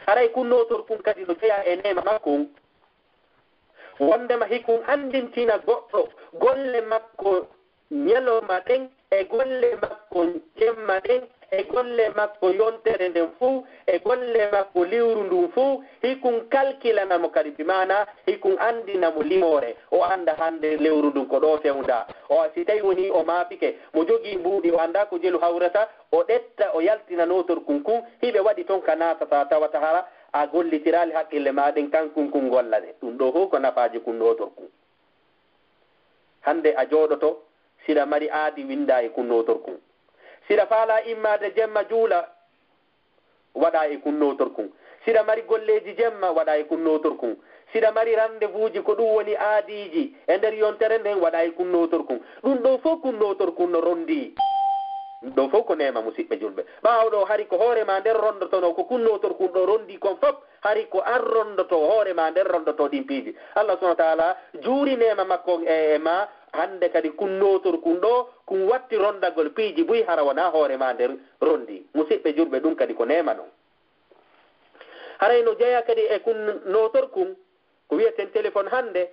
Haray kun nootorkun kadi no jeyaa e neema makkun. Wonndema hikun anndintina goɗɗo golle makko ñalorma ɗen, e golle makko jemma ɗen, e golle makko yontere nden fow, e golle makko lewru ndun fow, hikun kalkilana mo kadi, bi maana hikun anndina mo limoore, o annda hannde lewru ndun ko ɗoo fewndaa. O, si tawi woni o maapike, mo jogii mbuuɗi, o anndaa ko jelu hawrata, o ɗetta, o yaltina nootorkun kun, hiɓe waɗi ton ka naatataa, tawata hara a gollitiraali haqqille maa ɗen, kankun kun gollane. Ɗum ɗoo fow ko nafaaji kun nootorkun. Hannde a jooɗoto, siɗa mari aadi, winndaa e kun nootorkun. Siɗa faalaa immaade jemma juula, waɗaa e kun nootorkun. Siɗa mari golleeji jemma, waɗaa e kun nootorkun. Siɗa mari ranndevuuji, ko ɗum woni aadiiji e nder yontere nden, waɗaa e kun nootorkun. Ɗum ɗoo fow kun nootorkun no ronndii. Ɗo fof ko neema, musiɓɓe julɓe. Ɓaawo ɗo hari ko hoore ma nder ronndotonoo ko kun nootorkun ɗo ronndii kon fof, hari ko an ronndoto hoore ma nder ronndoto ɗin piiji. Allah subhanahu wa taala juuri neema makko on e, e ma, hannde kadi kun nootorkun ɗo, kun watti ronndagol piiji buy hara wonaa hoore ma nder ronndii. Musiɓɓe julɓe, ɗum kadi ko neema non. Haray no jeyaa kadi e kun nootorkun, ko wi'eten téléphone hannde,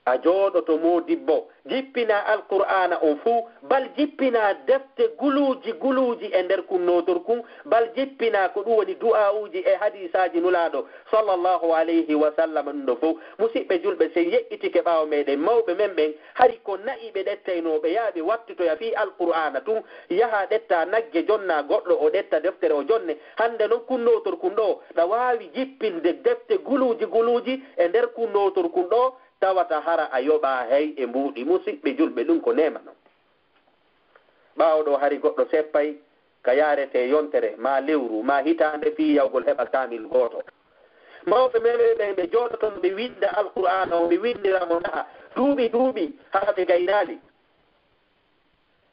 a jooɗoto moodibbo, jippinaa Alqur'aana on fuu, bal jippinaa defte guluuji guluuji e nder kun nootorkun, bal jippinaa ko ɗum woni du'aa'uuji e hadiisaaji Nulaaɗo, sallallahu alayhi wa sallam, ɗum ɗo fof. Musiɓɓe julɓe, si en yeƴƴitike ɓaawo meeɗen mawɓe men ɓen, hari ko na'i ɓe ɗettaynoo, ɓe yaha ɓe wattoya fii Alqur'aana tun, yaha ɗetta nagge, jonna goɗɗo, o ɗetta deftere, o jonne. Hannde non kun nootorkun ɗo, ɗa waawi jippinde defte guluuji guluuji e nder kun nootorkun ɗo, tawata hara a yoɓaa hay e mbuuɗi. Musiɓɓe julɓe, ɗum ko neema non. Ɓaawo ɗo hari goɗɗo seppay ka yaaretee yontere, maa lewru, maa hitaande fii yawgol heɓa kaamil gooto. Mawɓe men ɓe, ɓe, ɓe jooɗoto ɓe winnda Alqur'aana on, ɓe winndira mo ndaha duuɓi duuɓi, haa ɓe gaynaali.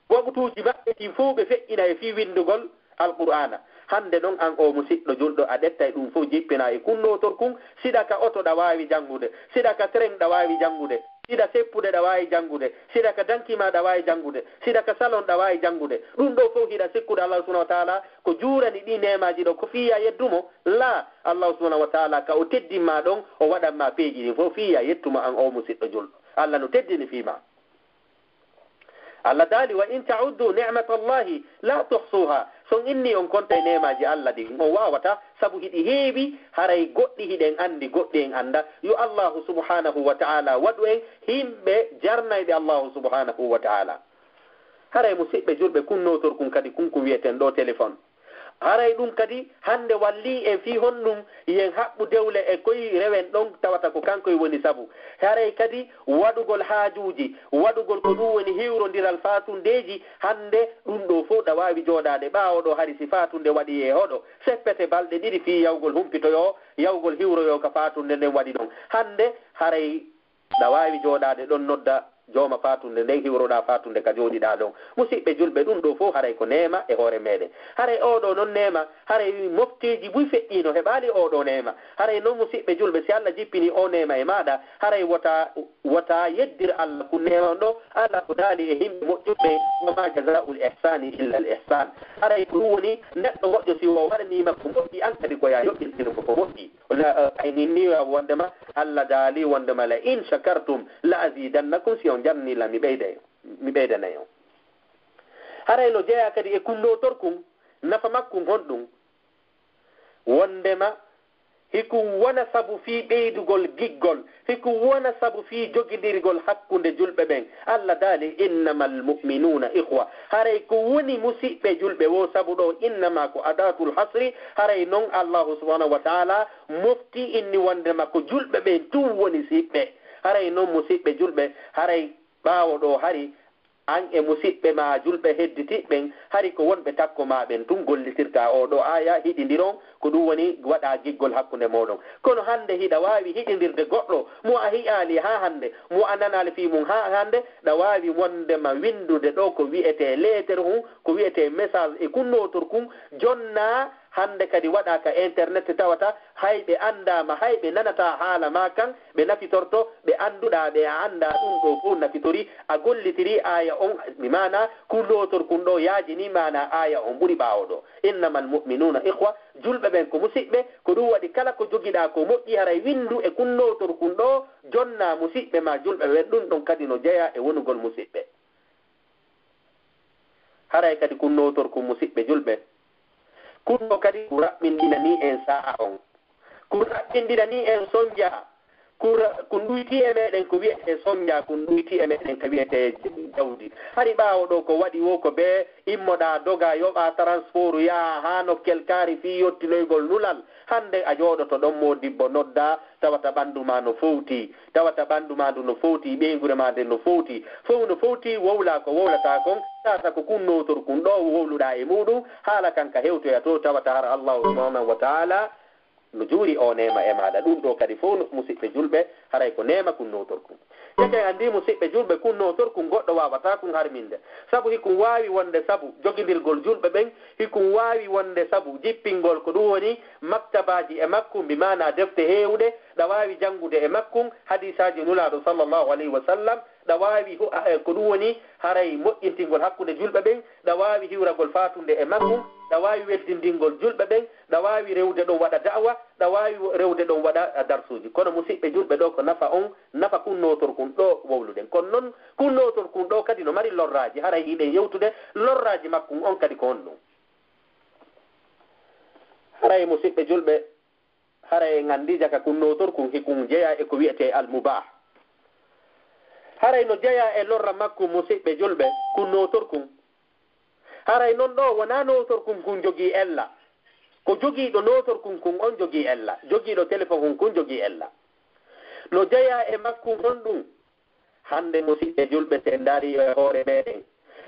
Waktuuji maɓɓe ɗin fof ɓe feƴƴina e fii winndugol Alqur'aana. Hannde non an oo musiɗɗo julɗo, a ɗettay ɗum fof jippinaa e kun nootorkun, siɗa ka oto ɗa waawi janngude, siɗa ka train ɗa waawi janngude, siɗa seppude ɗa waawi janngude, siɗa ka danki ma ɗa waawi janngude, siɗa ka salon ɗa waawi janngude. Ɗum ɗo fof hiɗa sikkude Allah subhanahu wa taala ko juurani ɗi neemaaji ɗo ko fii yo a yeddu mo? Laa, Allah subhanahu wa taala ka o teddin ma ɗon, o waɗan ma peeji ɗin fof fii yo a yettu mo an oo musiɗɗo julɗo. Allah no teddini fii ma. Allah daali, "Wa in ta'uddu ni'matallahi la tuhsuha." So on inni on konta e neemaaji Allah ɗin, on waawataa, sabu hiɗi heewi, haray goɗɗi hiɗen anndi, goɗɗi en anndaa. Yo Allahu subhanahu wa ta'ala waɗu en yimɓe jarnayɓe Allahu subhanahu wa ta'ala. Haray musiɓɓe julɓe, kun nootorkun kadi kun ko wi'eten ɗo téléphone. Haray ɗum kadi hannde wallii en fii honɗum yen haɓɓu dewle e koy rewen ɗon tawata ko kankoy woni sabu. Haray kadi waɗugol haajuuji, waɗugol ko ɗum woni hiwrondiral faatundeeji, hannde ɗum ɗo fof ɗa waawi jooɗaade ɓaawo ɗo hari si faatunde waɗi e hoɗo, seppete balɗe ɗiɗi fii yawgol humpitoyoo, yawgol hiwroyoo ka faatunde nden waɗi ɗon. Hannde haray ɗa waawi jooɗaade ɗon nodda jooma faatunde nden, hiwroɗaa faatunde ka jooɗiɗaa ɗon. Musiɓɓe julɓe, ɗum ɗo fof haray ko neema e hoore meeɗen. Haray oo ɗoo non neema, haray mofteeji buy feƴƴiino heɓaali oo ɗoo neema. Haray non musiɓɓe julɓe, si Allah jippini oo neema e maaɗa, haray wota, wota yeddir Allah kun neema on ɗo. Allah ko daali e yimɓe moƴƴuɓe, "Wa ma jazaa'ul ihsaani illa al ihsaan." Haray ko ɗum woni neɗɗo moƴƴo si o waɗanii ma ko moƴƴi, an kadi ko yo a yoɓirtino ko ko moƴƴi. Wala, eh, ay ninni wondema Allah daali wondema, "La in shakartum la azidannakum," si on jarni la mi ɓeyday, mi ɓeydanay on. Haray no jeyaa kadi e kun nootorkun, nafa makkun honɗum? Wondema hikun wona sabu fii ɓeydugol giggol, hikun wona sabu fii jogindirgol hakkunde julɓe ɓen. Allah daali, "Innamal mu'minuuna ikhwa." Haray ko woni musiɓɓe julɓe wo sabu ɗo innama ko adatul hasri, haray non Allahu subhanahu wa ta'ala mofti inni wondema ko julɓe ɓen tun woni siɓɓe. Haray non musiɓɓe julɓe, haray ɓaawo ɗo hari an e musiɓɓe ma julɓe hedditiɓɓen, hari ko wonɓe takko ma ɓen tun gollitirta oo ɗoo aaya, hiɗindiron, ko ɗum woni waɗa giggol hakkunde mooɗon. Kono hannde hiɗa waawi hiɗindirde goɗɗo mo a hi'aali haa hannde, mo a nanaali fii mum haa hannde, ɗa waawi wondema winndude ɗoo ko wi'etee leeter hun, ko wi'etee message e kun nootor kun, jonna hannde kadi waɗa ka internet tawata hay ɓe anndaama, hay ɓe nanataa haala maa kan, ɓe nafitorto, ɓe annduɗaa ɓe a anndaa ɗum ɗoo fof nafitori, a gollitirii aaya on, bi maanaa kun nootor kun ɗoo yaajinii maanaa aaya on ɓuri ɓaawo ɗoo. Innamal mu'minuuna ikhwa, julɓe ɓen ko musiɓɓe, ko ɗum waɗi kala ko jogiɗaa ko moƴƴi haray winndu e kun nootor kun ɗoo, jonnaa musiɓɓe maa julɓe ɓen, ɗum ɗon kadi no jeyaa e wonugol musiɓɓe. Haray kadi kun nootor kun musiɓɓe julɓe, kun ɗoo kadi ko raɓɓinɗinanii en saa'a on. Ko raɓɓinɗinanii en sonnja. Ko ra-, ko ɗuytii e meeɗen ko wi'etee sonnja, ko ɗuytii e meeɗen ko wi'etee jawdi. Hari ɓaawo ɗoo ko waɗi wo ko bee immoɗaa dogaa yoɓaa transport yahaa haa nokkel kaari fii yottinoygol nulal. Hannde a jooɗoto ɗon moodibbo noddaa tawata ɓanndu maa no fowtii, tawata ɓanndu maa ndu no fowtii, ɓeynguure maa nden no fowtii, fow no fowtii, wowlaa ko wowlataa kon, tawata ko kun nootor kun ɗoo wowluɗaa e muuɗum, haala kan ka hewtoya to, tawata hara Allaahu subhaanahu wa ta'aalaa no juuri o neema e maaɗa. Ɗum ɗo kadi fof, no, musiɓɓe julɓe, haray ko neema kun nootorkun. Jake anndi, musiɓɓe julɓe, kun nootorkun goɗɗo waawataa kun harminde. Sabu hikun waawi wonde sabu jogindirgol julɓe ɓen, hikun waawi wonde sabu jippingol ko ɗum woni maktabaaji e makkun, bi maanaa defte heewuɗe, ɗa waawi janngude e makkun hadiisaaji Nulaaɗo sallallahu alayhi wa sallam, ɗa waawi hu-, a-, e, ko ɗum woni haray moƴƴintingol hakkunde julɓe ɓen, ɗa waawi hiwragol faatunde e makkun, ɗa waawi weldindingol julɓe ɓen, ɗa waawi rewde ɗon waɗa da'wa, ɗa waawi rewde ɗon waɗa darsuuji. Kono musiɓɓe julɓe, ɗo ko nafa on, nafa kun nootorkun ɗo wowluɗen. Kono non kun nootorkun ɗo kadi no mari lorraaji, haray hiɗen yewtude lorraaji makkun on kadi ko honɗum. Haray musiɓɓe julɓe, haray en anndi jaka kun nootorkun hikun jeyaa e ko wi'etee al-mubah. Haray no jeyaa e lorra makkun, musiɓɓe julɓe, kun nootorkun. Haray non ɗo wonaa nootorkun kun jogii ella. Ko jogiiɗo nootorkun kun on jogii ella. Jogiiɗo telefon kun kun jogii ella. No jeyaa e makkun honɗum? Hannde, musiɓɓe julɓe, si en ndaarii e hoore meɗen,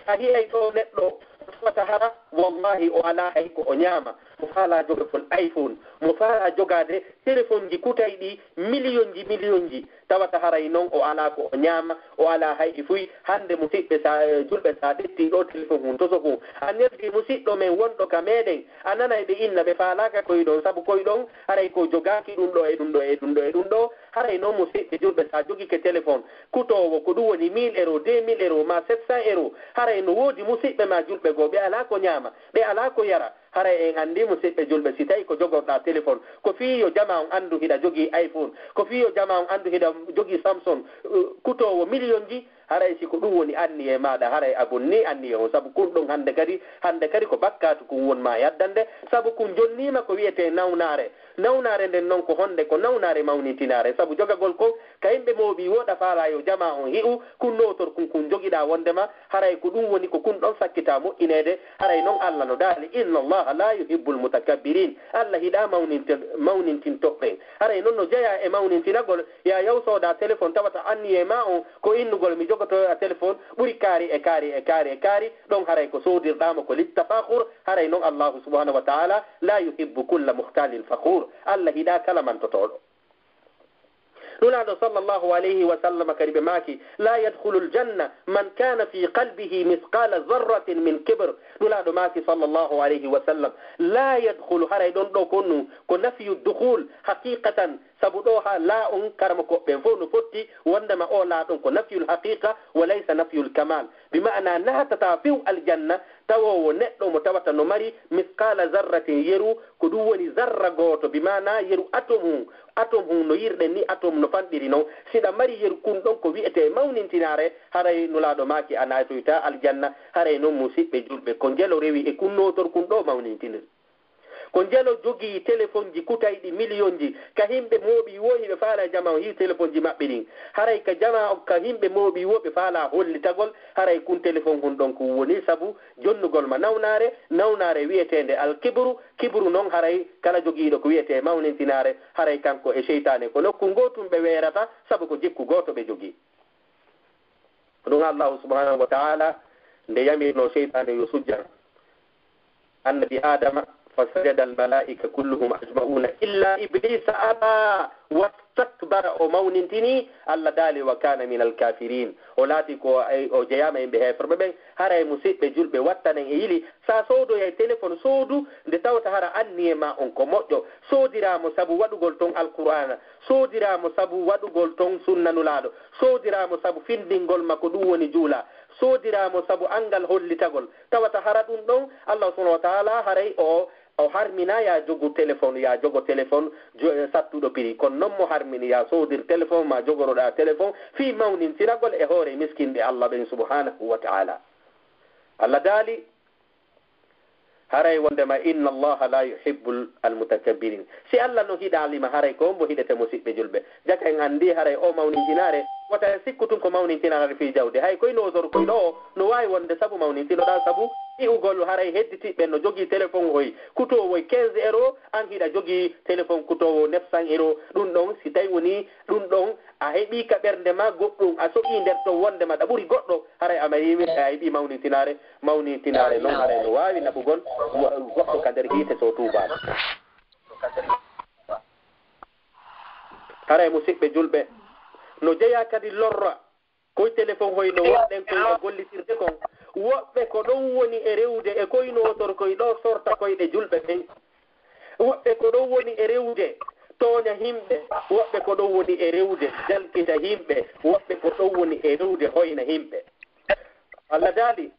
a hi'ay ɗo neɗɗo tawata hara, wallahi, o alaa hay ko o ñaama, mo faalaa jogagol iPhone, mo faalaa jogaade telefonji kutayɗi miliyonji, miliyonji, tawata haray non o alaa ko o ñaama, o alaa hay e fuy. Hannde, musiɓɓe, sa, julɓe, sa ƴettii ɗo telefon hun toso kun, a neldi musiɗɗo men wonɗo ka meɗen, a nanay ɓe inna ɓe faalaaka koy ɗon, sabu koy ɗon haray ko jogaaki ɗum ɗo e ɗum ɗo e ɗum ɗo e ɗum ɗo. Haray non, musiɓɓe julɓe, sa jogike telefon kutoowo ko ɗum woni mille euros, deux mille euros, ma sept cents euros, haray no woodi musiɓɓe ma julɓe goo, ɓe alaa ko ñaama, ɓe alaa ko yara. Haray en anndi, musiɓɓe julɓe, si tawi ko jogorɗaa telefon, ko fii yo jamaa on anndu hiɗa jogii iPhone, ko fii yo jamaa on anndu hiɗa jogii Samsung, uh, kutoowo miliyonji, haray si ko ɗum woni anniyee maaɗa, haray a bonnii anniyee on. Sabu kun ɗon hannde kadi, hannde kadi ko bakkaatu kun won ma yaddande, sabu kun jonniima ko wi'etee nawnaare. Nawnaare nden non ko honde? Ko nawnaare mawnintinaare. Sabu jogagol kon ka yimɓe mooɓii woo, ɗa faalaa yo jamaa on hi'u, kun nootor kun, kun jogiɗaa wondema haray ko ɗum woni ko kun ɗon sakkitaa moƴƴineede. Haray non Alla no daali, "Inna Allaha la yuhibbul mutakabbirin." Alla hiɗaa mawnintin-, mawnintintoɓe ɓen. Haray non no jeyaa e mawnintinagol, yaa yaw soodaa telefon tawata anniyee maa on ko innugol mi jogotoya telefon ɓuri kaari e kaari e kaari e kaari. Ɗon haray ko soodirɗaa mo ko littafakhur. Haray non Allahu subhanahu wa ta'ala, "La yuhibbu kulla mukhtalin fakhur." Alla hiɗaa kala mantotooɗo. Nulaaɗo sallallahu alayhi wa sallam kadi ɓe maaki, "La yadkhulul janna man kana fi qalbihi mithqala zarratin min kibr." Nulaaɗo maaki sallallahu alayhi wa sallam, "La yadkhulu," haray ɗon ɗo kon nun ko nafyu dukhul haqiqatan, sabu ɗo ha la on karamokooɓe ɓen fof no fotti wondema o la ɗon ko nafyul haqiqa wa laysa nafyul kamal. Bi ma'ana naatata few aljanna tawoowo neɗɗo mo tawata no mari misqala zarratin yeru, ko ɗum woni zarra gooto, bi maana yeru atom hun, atom hun no yirɗen ni atom no fanɗiri non. Si ɗa mari yeru kun ɗon ko wi'etee mawnintinaare, haray Nulaaɗo maaki a naatoytaa aljanna. Haray non musiɓɓe julɓe, ko njelo rewi e kun nootor kun ɗo mawnintinir. Ko njelo jogii telefonji kutayɗi miliyonji, ka himɓe mooɓii woo hiɓe faala jama on hii telefonji maɓɓe ɗin. Haray ka jama on, ka himɓe mooɓii woo ɓe faala hollitagol, haray kun telefon hun ɗon kun woni sabu jonnugol ma nawnaare, nawnaare wi'eteende alkibru. Kibru non haray kala jogiiɗo ko wi'etee mawnintinaare, haray kanko e seytaane ko nokku gootun ɓe weerata, sabu ko jikku gooto ɓe jogii. Ɗum Allahu subhanahu wa ta'ala nde yamirnoo seytaane yo sujjan annabi Aadama, "Fasajada al-malaa'ika kulluhum ajma'una illa Iblisa aba wastakbara," o mawnintinii, Allah daali, "Wa kana min al-kafirin." O laati ko ay, o jeyaama e yimɓe heeferɓe ɓen. Haray musiɓɓe julɓe, wattanen e yili, sa soodoyay telefon, soodu nde tawata hara anniye ma on ko moƴƴo. Soodiraa mo sabu waɗugol ton Alqur'aana, soodiraa mo sabu waɗugol ton sunna Nulaaɗo, soodiraa mo sabu findingol ma ko ɗum woni juula, soodiraa mo sabu anngal hollitagol. Tawata hara ɗum ɗon, Allah subhanahu wa ta'ala haray o, o harmina ya jogu telefon, ya jogo telefon jo-, sattuɗo piri. Kono non mo harmini ya soodir telefon ma jogoroɗaa telefon fii mawnintiragol e hoore miskinɓe Allah ɓen subhanahu wa ta'ala. Allah daali, haray wondema, "Inna Allaha la yuhibbul almutakabbirin." Si Allah no hiɗaali ma, haray ko hombo hiɗete, musiɓɓe julɓe? Jaka en anndi haray o mawnintinaare, wota en sikku tun ko mawnintinaare fii jawdi. Hay koy no o sor koy ɗo, no waawi wonde sabu mawnintinoɗaa, sabu hi'ugol haray hedditiɓɓe no jogii telefon hoy kutoowoy quinze euros, an hiɗa jogii telefon kutoowo neuf cents euros. Ɗum ɗon, si tawi woni ɗum ɗon, a heɓii ka ɓernde ma goɗɗum, a soƴii nder ton wondema ɗa ɓuri goɗɗo, haray a marii, a heɓii mawnintinaare. Mawnintinaare non haray no waawi naɓugol goɗɗo ka nder hiite so tuubaama. Haray musiɓɓe julɓe, no jeyaa kadi lorra koy telefon hoy no wonɗen koy e gollitirde kon. Woɓɓe ko ɗon woni e rewde e koy nootor koy ɗo sorta koyɗe julɓe ɓen. Woɓɓe ko ɗon woni e rewde tooña himɓe. Woɓɓe ko ɗon woni e rewde jalkita himɓe. Woɓɓe ko ɗon woni e rewde hoyna himɓe. Allah daali,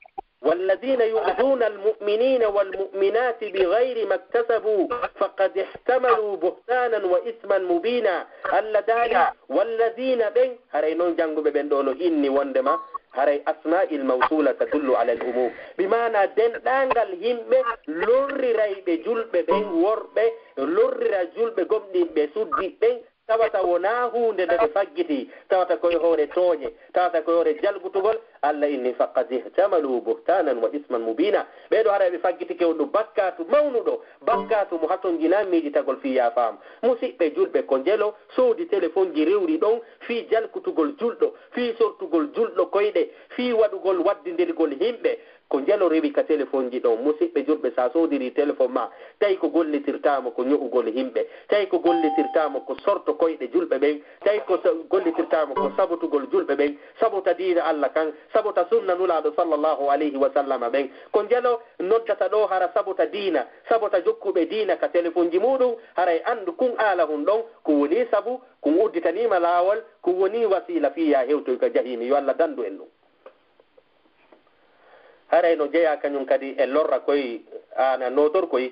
والذين يؤذون المؤمنين والمؤمنات بغير ما اكتسبوا فقد احتملوا بهتانا وإثما مبينا. Allah daali, والذين ɓen, haray non jannguɓe ɓen ɗo no inni wondema haray asma'il mawsula tadullu ala al umum. Bi maana denɗaangal yimɓe lorrirayɓe julɓe ɓen worɓe, lorrira julɓe gomɗinɓe suddiiɓe ɓen, tawata wonaa huunde nde ɓe faggiti, tawata koye hoore tooñe, tawata koye hoore jalgutugol, Allah inni, فقد احتملوا بهتانا وإثما مبينا. Ɓee ɗoo haray ɓe faggitike on ɗum bakkaatu mawnuɗo, bakkaatu mo hatonjinaa miijitagol fii yaafaama. Musiɓɓe julɓe, ko njelo soodi telefonji rewri ɗon fii jalkutugol julɗo, fii sortugol julɗo koyɗe, fii waɗugol waddindirgol yimɓe. Ko njelo rewi ka telefonji ɗon. Musiɓɓe julɓe, si a soodirii telefon maa, tawi ko gollitirtaa mo ko ño'ugol yimɓe, tawi ko gollitirtaa mo ko sorto koyɗe julɓe ɓen, tawi ko sa-, gollitirtaa mo ko sabotugol julɓe ɓen, sabota diina Allah kan, sabota sunna Nulaaɗo sallallahu alayhi wa sallama ɓen. Ko njelo noddata ɗoo hara sabota diina, sabota jokkuɓe diina ka telefonji muuɗum, haray anndu kun aalahun ɗon, ko woni sabu, kun udditanii ma laawol, ko woni wasiila fii yaa hewtoy ka jahiimi. Yo Allah danndu en ɗum. Haray no jeyaa kañum kadi e lorra koy, ana nootor koy.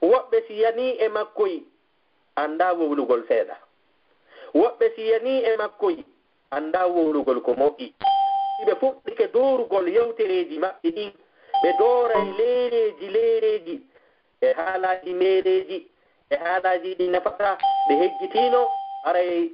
Woɓɓe si yanii e makkoy, anndaa wowlugol seeɗa. Woɓɓe si yanii e makkoy, anndaa wowlugol ko moƴƴi. Si ɓe fuɗɗike doorugol yewtereeji maɓɓe ɗin, ɓe dooray leereeji leereeji, e haalaaji meereeji, e haalaaji ɗi nafataa, ɓe heggitiino, haray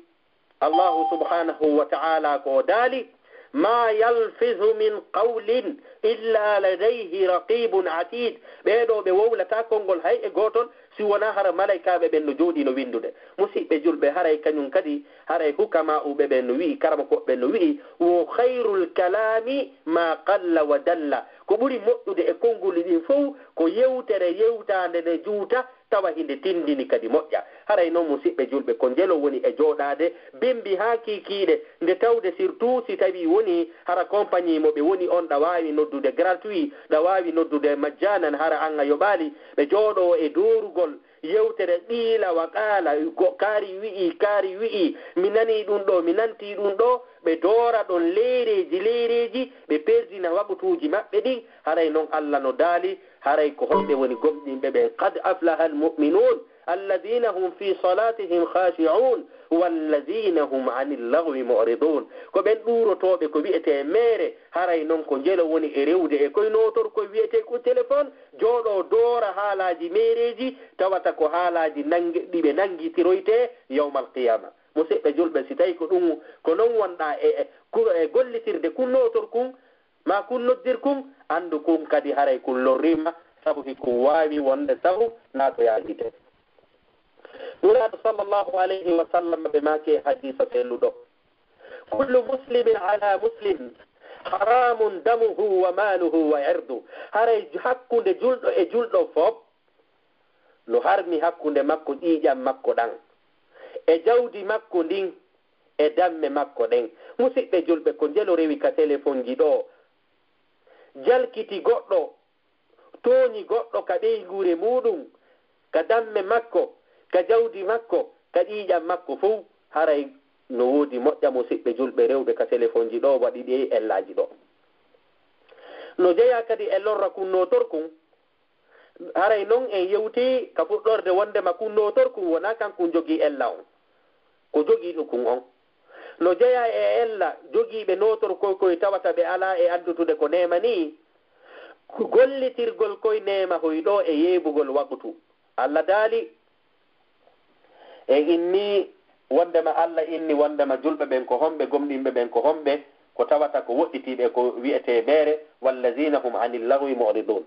Allahu subhanahu wa ta'ala ko o daali, ما يلفظ من قول إلا لديه رقيب عتيد. Ɓee ɗoo ɓe wowlataa konngol hay e gootol, si wonaa hara malaykaaɓe ɓen no jooɗii no winndude. Musiɓɓe julɓe, haray kañum kadi, haray hukamaa'uɓe ɓen no wi'i, karamokooɓe ɓen no wi'i, وخير الكلام ما قل ودل. Ko ɓuri moƴƴude e konnguli ɗin fow, ko yewtere yewtaande nde juuta, tawa hinde tindini kadi moƴƴa. Haray non, musiɓɓe julɓe, ko njelo woni e jooɗaade bimbi haa kiikiiɗe, nde tawde surtout si tawii woni hara compagnie mo ɓe woni on, ɗa waawi noddude gratuit, ɗa waawi noddude majjaanan, hara an a yoɓaali, ɓe jooɗoo e doorugol yewtere qiila wa qaala, ko kaari wi'i, kaari wi'i, mi nanii ɗum ɗoo, mi nantii ɗum ɗoo, ɓe doora ɗon leereeji leereeji, ɓe perdina waqutuuji maɓɓe ɗin. Haray non Allah no daali, haray ko honɓe woni gomɗinɓe ɓen? قد أفلح المؤمنون الذين هم في صلاتهم خاشعون والذين هم عن اللغو معرضون. Ko ɓen ɗuurotooɓe ko wi'etee meere, haray non ko njelo woni e rewde e koye nootor koye wi'etee ko telefon, jooɗoo doora haalaaji meereeji, tawata ko haalaaji nannge-, ɗi ɓe nanngitiroytee yawmal qiyaama. Musiɓɓe julɓe, si tawii ko ɗum, ko non wonɗaa e, e, ku-, e gollitirde kun nootor kun, maa kun noddir kun, anndu kun kadi haray kun lorriima, sabu hikun waawi wonde sabu naatoyaa yiite. Nulaaɗo sallallahu alayhi wa sallam ɓe maaki e hadiisa selluɗo, كل مسلم على مسلم حرام دمه وماله وعرضه. Haray hakkunde julɗo e julɗo fof no harmi hakkunde makko ƴiiƴam makko ɗan, e jawdi makko ndin, e damme makko ɗen. Musiɓɓe julɓe, ko njelo rewi ka telefonji ɗoo, jalkiti goɗɗo, tooñi goɗɗo ka ɓeynguure muuɗum, ka damme makko, ka jawdi makko, ka ƴiiƴam makko fow, haray no woodi moƴƴa musiɓɓe julɓe rewɓe ka telefonji ɗoo waɗi ɗi ellaaji ɗoo. No jeyaa kadi e lorra kun nootor kun, haray non en yewtii ka fuɗɗorde wondema kun nootor kun wonaa kan kun jogii ella on. Ko jogiiɗo kun on. No jeyaa e ella jogiiɓe nootor koy koy tawata ɓe alaa e anndutude ko neema nii, gollitirgol koy neema hoy ɗoo e yeebugol waqtu. Allah daali, en inni wondema, Allah inni wondema julɓe ɓen ko homɓe, gomɗinɓe ɓen ko homɓe, ko tawata ko woɗɗitiiɓe ko wi'etee meere, والذين هم عن اللغو معرضون.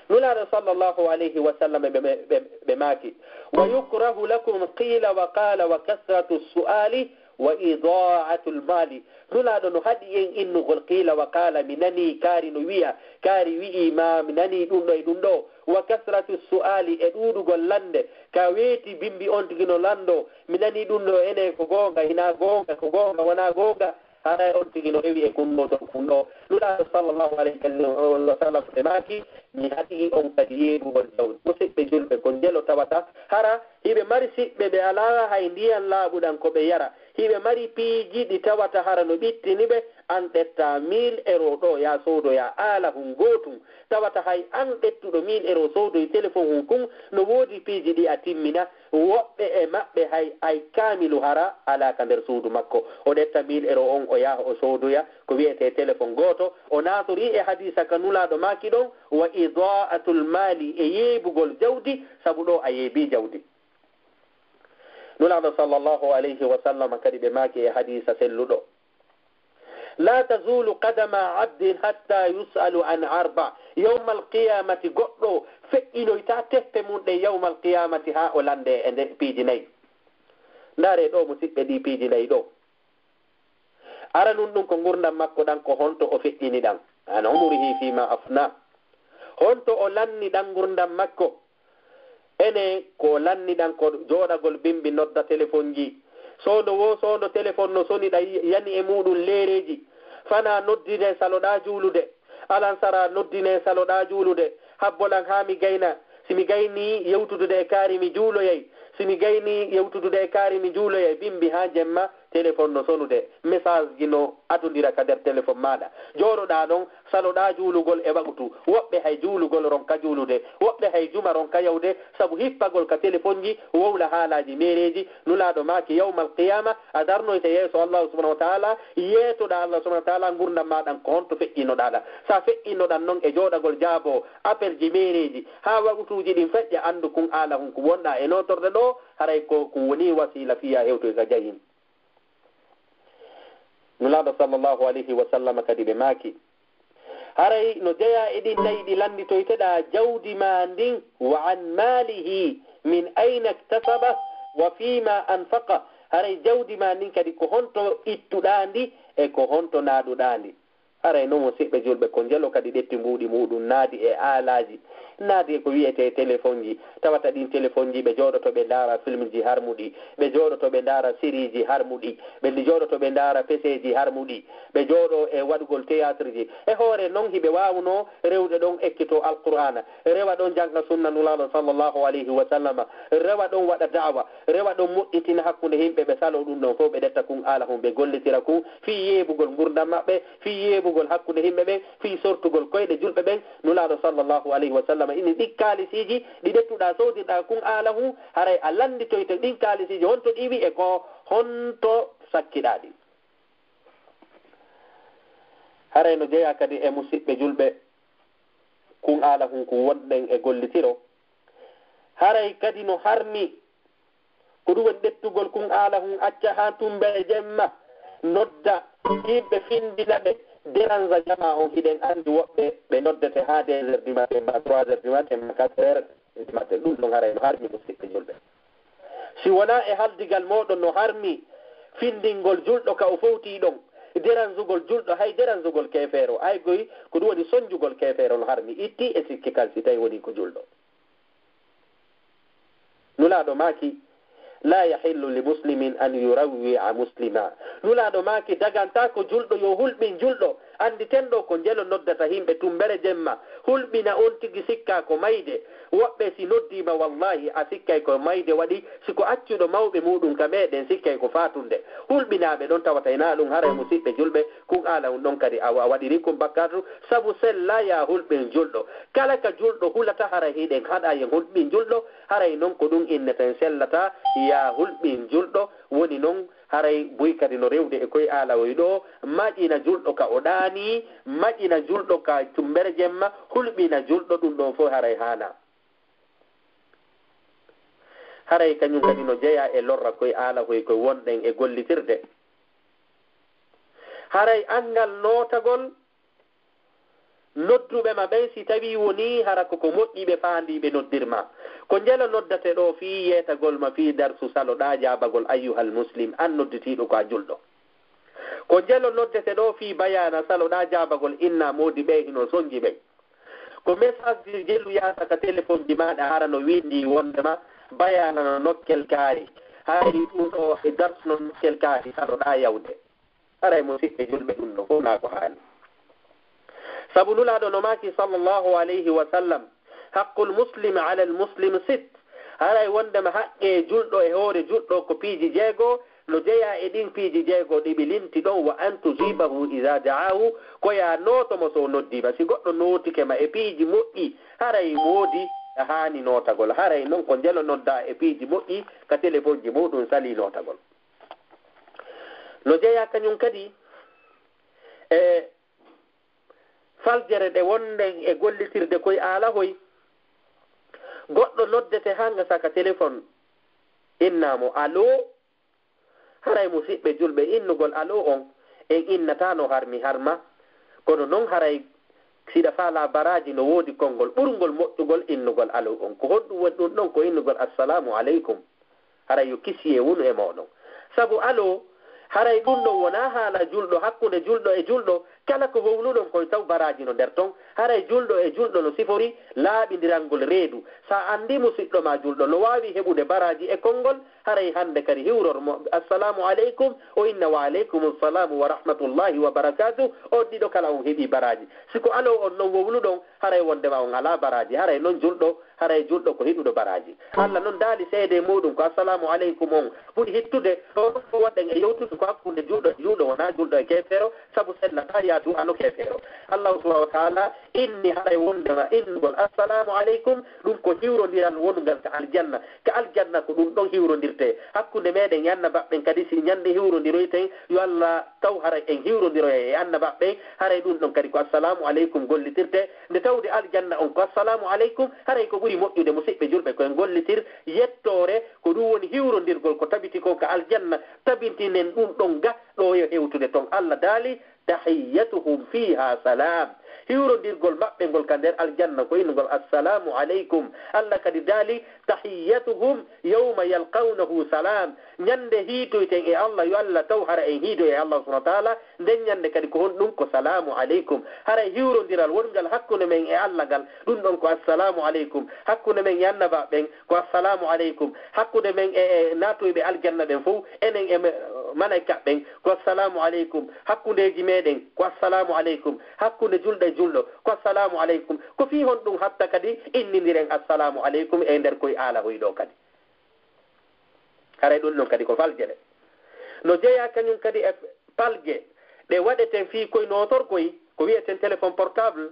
Nulaaɗo sallallahu alayhi wa sallam ɓe, ɓe, ɓe, ɓe maaki, ويكره لكم قيل وقال وكثرة السؤال Wa idaatul maali. Nulaaɗo no haɗi en innugol qiila wa qaala, mi nanii kaari no wi'a, kaari wi'i ma, mi nanii ɗum ɗo e ɗum ɗo. Wa kasratu su'aali, e ɗuuɗugol lande, ka weeti bimbi on tigi no lando, mi nanii ɗum ɗo, ene ko goonga, hinaa goonga, ko goonga, wonaa goonga. Haray on tigi no rewi e kunno to kunno. Nulaaɗo sallallahu alayhi wa sallam ɓe maaki, mi haɗi on kadi yeeɓugol jawdi. Musidɓe julɓe, ko njelo tawata hara hiɓe mari siɓɓe ɓe alaa hay ndiyan laaɓuɗan ko ɓe yara. Hiɓe mari piiji ɗi tawata hara no ɓittini ɓe, an ƴetta mille euro ɗo, ya soodoya aala hun gootun. Tawata hay an ƴettuɗo mille euro soodoy telefon hun kun, no woodi piiji ɗi a timmina. Woɓɓe e maɓɓe hay, hay kaamilu hara alaa ka nder suudu makko. O ƴetta mille euro on, o yaha o soodoya ko wi'etee telefon gooto. O naatorii e hadiisa ka Nulaaɗo maaki ɗon, wa idaatul maali, e yeeɓugol jawdi, sabu ɗo a yeeɓii jawdi. Nulaaɗo sallallahu alayhi wa sallam kadi ɓe maaki e hadiisa selluɗo, laa tazuulu qadama abdin hatta yus'alu an arba. Yawmal qiyaamati goɗɗo feƴƴinoyta teppe mum ɗen yawmal qiyaamati haa o lande e nde piiji nayi. Ndaaree ɗo, musidɓe, ɗi piiji nayi ɗo. Aranun ɗum ko ngurndan makko ɗan, ko honto o feƴƴini ɗan? An umurihi fima afna. Honto o lanni ɗan ngurndan makko? Ene ko o lanni ɗan ko jooɗagol bimbi nodda telefonji. Soondo wo soondo telefon no soni ɗa yani e muɗum leereji. Fana noddine saloɗa juulude. Alansara noddine saloɗa juulude. Habbolan haa mi gayna. Si mi gayni yewtudude e kaari mi juuloyay. Si mi gayni yewtudude e kaari mi juuloyay. Bimbi haa jemma. Telefon no sonude, message ji no adondira ka nder telefon maaɗa. Jooɗoɗaa ɗon, saloɗaa juulugol e wagutu. Woɓɓe hay juulugol ronka juulude, woɓɓe hay juma ronka yawde, sabu hippagol ka telefon ji, wowla haalaaji meereeji. Nulaaɗo maaki, yawmal qiyaama, a darnoyte yeeso Allahu subhanahu wa taala, yeetoɗaa Allahu subhanahu wa taala ngurndan maa ɗan ko honto feƴƴinoɗaa ɗan. Sa feƴƴinoɗan non e jooɗagol jaaboo appel ji meereeji, haa wagutuuji ɗin feƴƴa, anndu kun aala hun ko wonɗaa e nootorde ɗoo, haray ko kun woni wasiila fiya hewtoy ka jahim. Nulaaɗo sallallahu alayhi wa sallam kadi ɓe maaki, haray no jeyaa e ɗin nayi ɗi lannditoyteɗaa jawdi maa ndin, wa an maalihi min ayna iktasaba wa fiima anfaqa. Haray jawdi maa ndin kadi ko honto ittuɗaa ndi e ko honto naɗuɗaa ndi. Haray non, musiɓɓe julɓe, ko njelo kadi ƴetti mbuuɗi muuɗum naadi e aalaaji, naadi e ko wi'etee telefonji. Tawata ɗin telefonji, ɓe jooɗoto ɓe ndaara filmji harmuɗi, ɓe jooɗoto ɓe ndaara sériesji harmuɗi, ɓe ndi jooɗoto ɓe ndaara peseeji harmuɗi, ɓe jooɗo e waɗugol théâtreji. E hoore non, hiɓe waawunoo rewde ɗon ekkitoo Alqur'aana, rewa ɗon jannga sunna Nulaaɗo sallallahu alayhi wa sallama, rewa ɗon waɗa da'wa, rewa ɗon moƴƴitina hakkunde yimɓe, ɓe saloo ɗum ɗon fof, ɓe ƴetta kun aala hun, ɓe gollitira kun fii yeeɓugol ngurndan maɓɓe, fii yeeɓugol hakkunde yimɓe ɓen, fii sortugol koyɗe julɓe ɓen. Nulaaɗo sallallahu alayhi wa sallam ini ɗin kaalisiiji ɗi ƴettuɗaa soodirɗaa kun aala hun, haray a lannditoyte ɗin kaalisiiji honto ɗi iwi e ko honto sakkiɗaa ɗi. Haray no jeyaa kadi e musiɓɓe julɓe kun aala hun kun wonɗen e gollitiro. Haray kadi no harmi ko ɗum woni ƴettugol kun aala hun acca haa tummbere jemma, nodda yimɓe, findina ɓe, dérange jamaa on. Hiɗen anndi woɓɓe ɓe noddete haa deux heures du matin, ma trois heures du matin, ma quatre heures du matin. Ɗum ɗon haray no harmi, musiɓɓe julɓe. Si wonaa e haldigal mooɗon no harmi findingol julɗo ka o fowtii ɗon, dérangugol julɗo, hay dérangugol keefeero, hay goy ko ɗum woni sonjugol keefeero no harmi, itti e sikke kan si tawi wonii ko julɗo. Nulaaɗo maaki, laa yahillu li muslimin an yurawwi'a muslima. Nulaaɗo maaki, dagantaako julɗo yo hulɓin julɗo. Annditen ɗo ko njelo noddata yimɓe tummbere jemma, hulɓina on tigi, sikkaa ko mayde. Woɓɓe si noddiima, wallaahi, a sikkay ko mayde waɗi, si ko accuɗo mawɓe muuɗum ka meɗen, sikkay ko faatunde. Hulɓinaaɓe ɗon tawata hinaa ɗum haray, musiɓɓe julɓe, kun aala hun ɗon kadi a, a waɗirii kun bakkaatu, sabu sellaa yaa hulɓin julɗo. Kala ka julɗo hulata haray hiɗen haɗa yen hulɓin julɗo, haray non ko ɗum inneten sellata yaa hulɓin julɗo. Woni non haray buy kadi no rewde e koy aalawoy ɗo, maƴina julɗo ka o ɗaanii, maƴina julɗo ka tummbere jemma, hulɓina julɗo, ɗum ɗon fof haray haanaa. Haray kañum kadi no jeyaa e lorra koy aalahoy koy wonɗen e gollitirde. Haray anngal nootagol nodduɓe ma ɓen, si tawii wonii hara ko ko moƴƴi ɓe faandii ɓe noddir ma. Ko njelo noddate ɗoo fii yeetagol ma fii darsu saloɗaa jaabagol, ayyuhal muslim, an nodditiiɗo ko a julɗo. Ko njelo noddete ɗoo fii bayaana saloɗaa jaabagol, inna moodi ɓee hino sonji ɓen. Ko message ji jelu yaata ka telefonji maaɗa hara no winndii wonndema bayaana no nokkel kaari. Haray ɗun ɗoo e darsu no nokkel kaari saloɗaa yawde. Haray musiɓɓe julɓe ɗun ɗoo fow naa ko haani. Sabu Nulaaɗo no maaki sallallahu alayhi wa sallam, haqqul muslimi alal muslim sit. Haray wonndema haqqee julɗo e hoore julɗo ko piiji jeego, no jeyaa e ɗin piiji jeego ɗi ɓe limti ɗon, wa an tujibahu iza da'ahu, ko yaa nooto mo so o noddii ma. Si goɗɗo nootike ma e piiji moƴƴi, haray moodi a haani nootagol. Haray non ko njelo noddaa e piiji moƴƴi ka telefonji muuɗun salii nootagol. No jeyaa kañun kadi e faljere ɗe wonɗen e gollitirde koy aalahoy. Goɗɗo noddete haa ngasa ka telefon, innaa mo aloo. Haray musiɓɓe julɓe, innugol aloo on, en innataa no harmi harma. Kono non haray siɗa faalaa baraaji no woodi konngol ɓurngol moƴƴugol innugol aloo on. Ko honɗun woni ɗun ɗon? Ko innugol assalaamu aleykum. Haray yo kisiyee wonu e mooɗon. Sabu aloo, haray ɗun ɗon wonaa haala julɗo, hakkunde julɗo e julɗo, kala ko howluɗon kon taw baraaji no nder ton. Haray julɗo e julɗo no sifori laaɓindirangol reedu. Si a anndii musiɗɗo maa julɗo no waawi heɓude baraaji e konngol, haray hannde kadi hiwror mo, assalaamu aleykum, o inna wa aleykumus salaamu wa rahmatullaahi wa barakaatuh, on ɗiɗo kala on heɓii baraaji. Si ko aloo on non wowluɗon, haray wonndema on alaa baraaji, haray non julɗo, haray julɗo ko hiɗuɗo baraaji. Alla non daali seedee muuɗun ko assalaamu aleykum on ɓuri hittude, ɗoo ɗon ko wonɗen e yewtude ko hakkunde julɗo e julɗo, wonaa julɗo e keefeero, sabu sellataa yaadu ano keefeero. Allaahu subhaanahu wa taala inni haray wonndema innugol assalaamu aleykum, ɗun ko hiwrondiral wonungal ka aljanna. Ka aljanna ko ɗun ɗon hiwrondirtee. Hakkunde meɗen e annabaaɓe ɓen kadi, si ñannde hiwrondiroyten, yo Alla taw haray en hiwrondiroyay e annabaaɓe ɓen, haray ɗun ɗon kadi ko assalaamu aleykum gollitirtee. Nde tawde aljanna on ko assalaamu aleykum, haray ko ɓuri moƴƴude, musiɓɓe julɓe, ko en gollitir yettoore, ko ɗun woni hiwrondirgol ko tabiti kon ka aljanna, tabitinen ɗun ɗon ga ɗoo yo hewtude ton. Alla daali, tahiyyatuhum fiha salam. Hiwrondirgol maɓɓe ngol ka nder aljanna ko innugol assalaamu aleykum. Alla kadi daali, tahiyyatuhum yawma yalqawnahu salam. Ñannde hiitoyten e Alla, yo Alla taw hara en hiidoyi e Alla subhaanahu wa taala, nden ñannde kadi ko honɗun? Ko salaamu aleykum. Haray hiwrondiral wonngal hakkunde men e Alla ngal, ɗun ɗon ko assalaamu aleykum. Hakkunde men e annabaaɓe ɓen, ko assalaamu aleykum. Hakkunde men e, e naatoyɓe aljanna ɓen fow, enen e me-, malaykaaɓe ɓen, ko assalaamu aleykum. Hakkundeeji meɗen, ko assalaamu aleykum. Hakkunde julɗo e julɗo, ko assalaamu aleykum. Ko fii honɗun hatta kadi innindiren assalaamu aleykum e nder koy aalahoy ɗoo kadi? Haray ɗun ɗon kadi ko faljere. No jeyaa kañun kadi e palje ɗe waɗeten fii koy nootorkoy, ko wi'eten téléphone portable.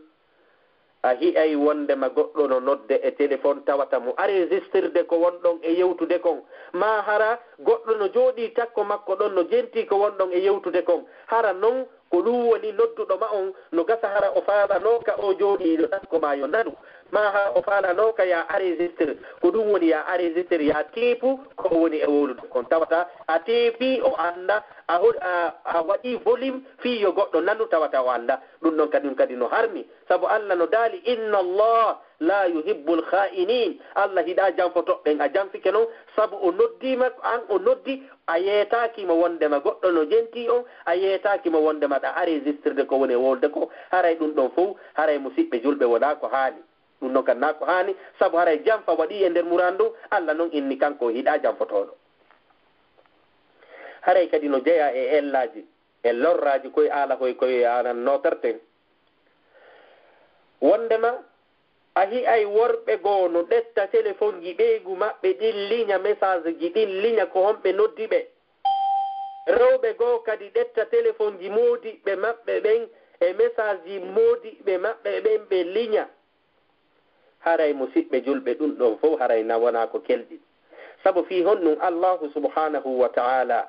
A hi'ay wonndema goɗɗo no nodde e téléphone tawata mo enregistrde ko wonɗon e yewtude kon. Maa hara goɗɗo no jooɗii takko makko ɗon no jentii ko wonɗon e yewtude kon. Hara non ko ɗun woni nodduɗo ma on, no gasa hara o faalanooka o jooɗiiɗo takko maa yo nanu. Maa hara o faalanooka yo a enregistre. Ko ɗun woni yo a enregistre, yo a teepu ko o woni e wowlude kon. Tawata a teepii o annda, a ho-, a, a waɗii volume fii yo goɗɗo nanu tawata o annda. Ɗun ɗon kadi, ɗun kadi no harmi. Sabu Alla no daali, "Inna Allah la yuhibbul kha'inin." Alla hiɗaa janfotooɓe ɓen. A janfike non, sabu o noddii ma, an o noddi, a yeetaaki mo wonndema goɗɗo no jentii on, a yeetaaki mo wonndema ɗa enregistrde ko woni e wowlude ko. Haray ɗun ɗon fow, haray musiɓɓe julɓe wonaa ko haani. Ɗun ɗon kan naa ko haani, sabu haray janfa waɗii e nder muraadu ndun, Alla non inni kanko o hiɗaa janfotooɗo. Haray kadi no jeyaa e ellaaji, e lorraaji koy aalahoy koy anan nootorten. Wonndema a hi'ay worɓe goo no ƴetta telefonji ɓeyngu maɓɓe ɗin liña, mesaasji ɗin liña ko honɓe noddi ɓe. Rewɓe goo kadi ƴetta telefonji moodiɓɓe maɓɓe ɓen e mesaasji moodiɓɓe maɓɓe ɓen ɓe liña. Haray musiɓɓe julɓe ɗun ɗon fow haray na wonaa ko kelɗi. Sabu fii honɗun Allaahu subhaanahu wa ta'aalaa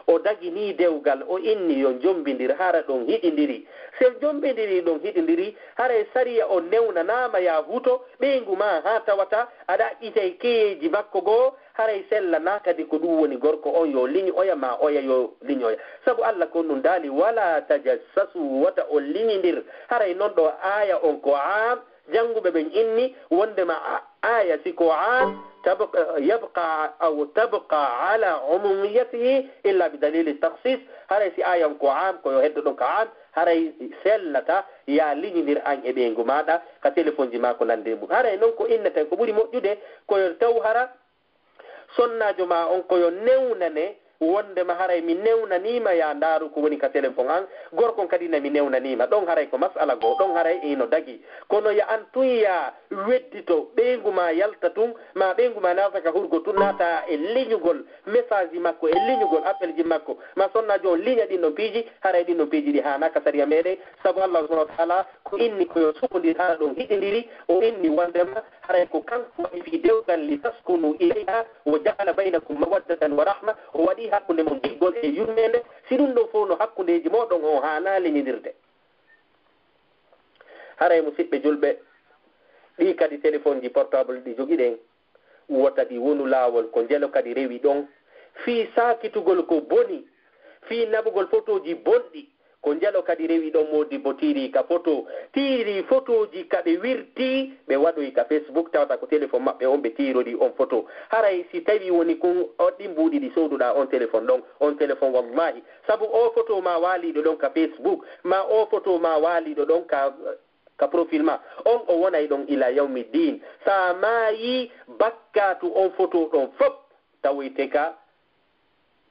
o daginii dewgal, o inni yo njombindir hara ɗon hiɗindiri. Si on njombindirii ɗon hiɗindiri, haray sariya on newnanaama yo a huto ɓeyngu maa haa tawata a ɗaɓɓitay keyeeji makko goo, Haray sellanaa kadi ko ɗum woni gorko on yo liñoya maa oya yo liñoya. Sabu Alla ko ɗum daali, "Walaa tajassasu, wota on liñindir." Haray non ɗoo aaya on ko aam, jannguɓe ɓen inni wonndema a-, aaya si ko aam, tabqa, yabqa aw tabqa ala umumiyatihi illa bi dalili takhsis. Haray si aaya on ko aam, ko yo heddo ɗon ko aam, haray sellata ya liñindir an e ɓeyngu maaɗa ka telefonji maa ko nanndi e mum. Haray non ko inneten ko ɓuri moƴƴude ko yo taw hara sonnaajo maa on ko yo newnane wonndema haray mi newnaniima ya ndaaru ko woni ka telefon an, gorko on kadi na mi newnaniima. Ɗon haray ko masala goo, ɗon haray hino dagii. Kono ya an tun ya weddito ɓeyngu maa yalta tun, maa ɓeyngu maa naata ka hurgo tun, naata e liñugol message ji makko, e liñugol appel ji makko, maa sonnaajo on liña ɗin ɗon piiji, haray ɗin ɗon piiji ɗi haanaa ka sariya meɗen, sabu Allaahu subhaanahu wa ta'aalaa ko inni ko yo suɓondir hara ɗon hiɗindiri, o inni wonndema haray ko kanko waɗi fii dewgal, "litaskunu ilayha wa ja'ala baynakum mawaddatan wa rahma", o waɗi hakkunde mon giggol e yurmeende, si ɗum ɗon fow no hakkundeeji mooɗon on haanaa liñindirde. Haray musiɓɓe julɓe, ɗii kadi telefonji portable ɗi jogiɗen, wota ɗi wonu laawol ko njelo kadi rewi ɗon, fii saakitugol ko boni, fii naɓugol fotooji bonɗi, ko njelo kadi rewi ɗon. Moodibbo tiiri ka foto, tiiri fotooji ka ɓe wirti, ɓe waɗoyi ka Facebook, tawata ko telefon maɓɓe on ɓe tiirori on foto. Haray si tawi woni kun o ɗin mbuuɗi ɗi sooduɗaa on telefon ɗon, on telefon wallaahi, sabu o foto maa waaliiɗo ɗon ka Facebook, maa o foto maa waaliiɗo ɗon ka ka profil ma on, o wonay ɗon ila yawmi din. Sa maayi, bakkaatu on foto ɗon fop tawoyte ka,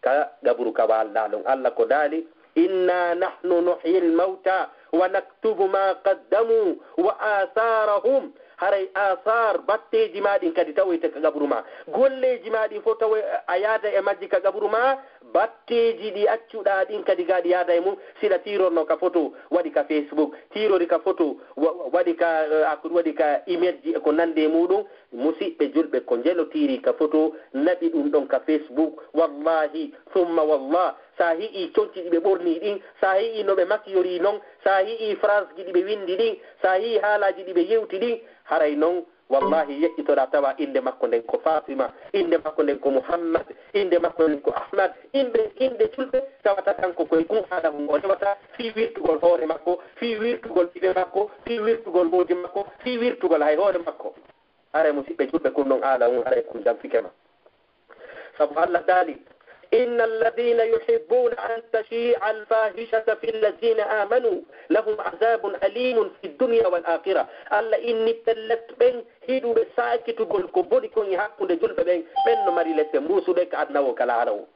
ka gaburu ka waalɗaa ɗon. Alla ko daali, "Inna nahnu nuhyil mawta wa naktubu ma qaddamu wa atharahum." Haray asar, batteeji ma ɗin kadi tawoyte ka gaburu ma. Golleeji ma ɗin fof tawoy a yaada e majji ka gaburu ma, batteeji ɗi accuɗaa ɗin kadi gaa ɗi yaada e mum, sila tiirorno ka foto, waɗi ka Facebook, tiirori ka foto, wa-, waɗi ka, eh, hakkude, waɗi ka email ji e ko nandi e muɗum. Musiɓɓe julɓe, ko njelo tiiri ka foto, naɓi ɗum ɗon ka Facebook. Wallahi, summa wallah, sa hi'i conci ɗi ɓe ɓorni ɗin, sa hi'i no ɓe makiyori non, sa hi'i phrase ji ɗi ɓe windi ɗin, sa hi'i haalaaji ɗi ɓe yewti ɗin, haray non Wallahi, yeƴƴitoɗaa tawa innde makko nden ko Fatima, innde makko nden ko Muhammad, innde makko nden ko Ahmad, innde, innde julɓe, tawata kanko koye ɗum haala mum o rewata, fii wirtugol hoore makko, fii wirtugol ɓiɓɓe makko, fii wirtugol moodi makko, fii wirtugol hay hoore makko. Haray musiɓɓe julɓe, kun ɗon haala mum, haray kun jamfike ma. Sabu Allah daali, "Inna alladhina yuhibbuna an tashi'a al-fahishata fi alladhina amanu lahum adhabun alimun fi dunya wal akhirah." Allah inni, "Pellet, ɓen hiɗuɓe saakitugol ko boni kon e hakkunde julɓe ɓen, ɓen no mari lette muusuɗe ka aduna wo ka laahara wo."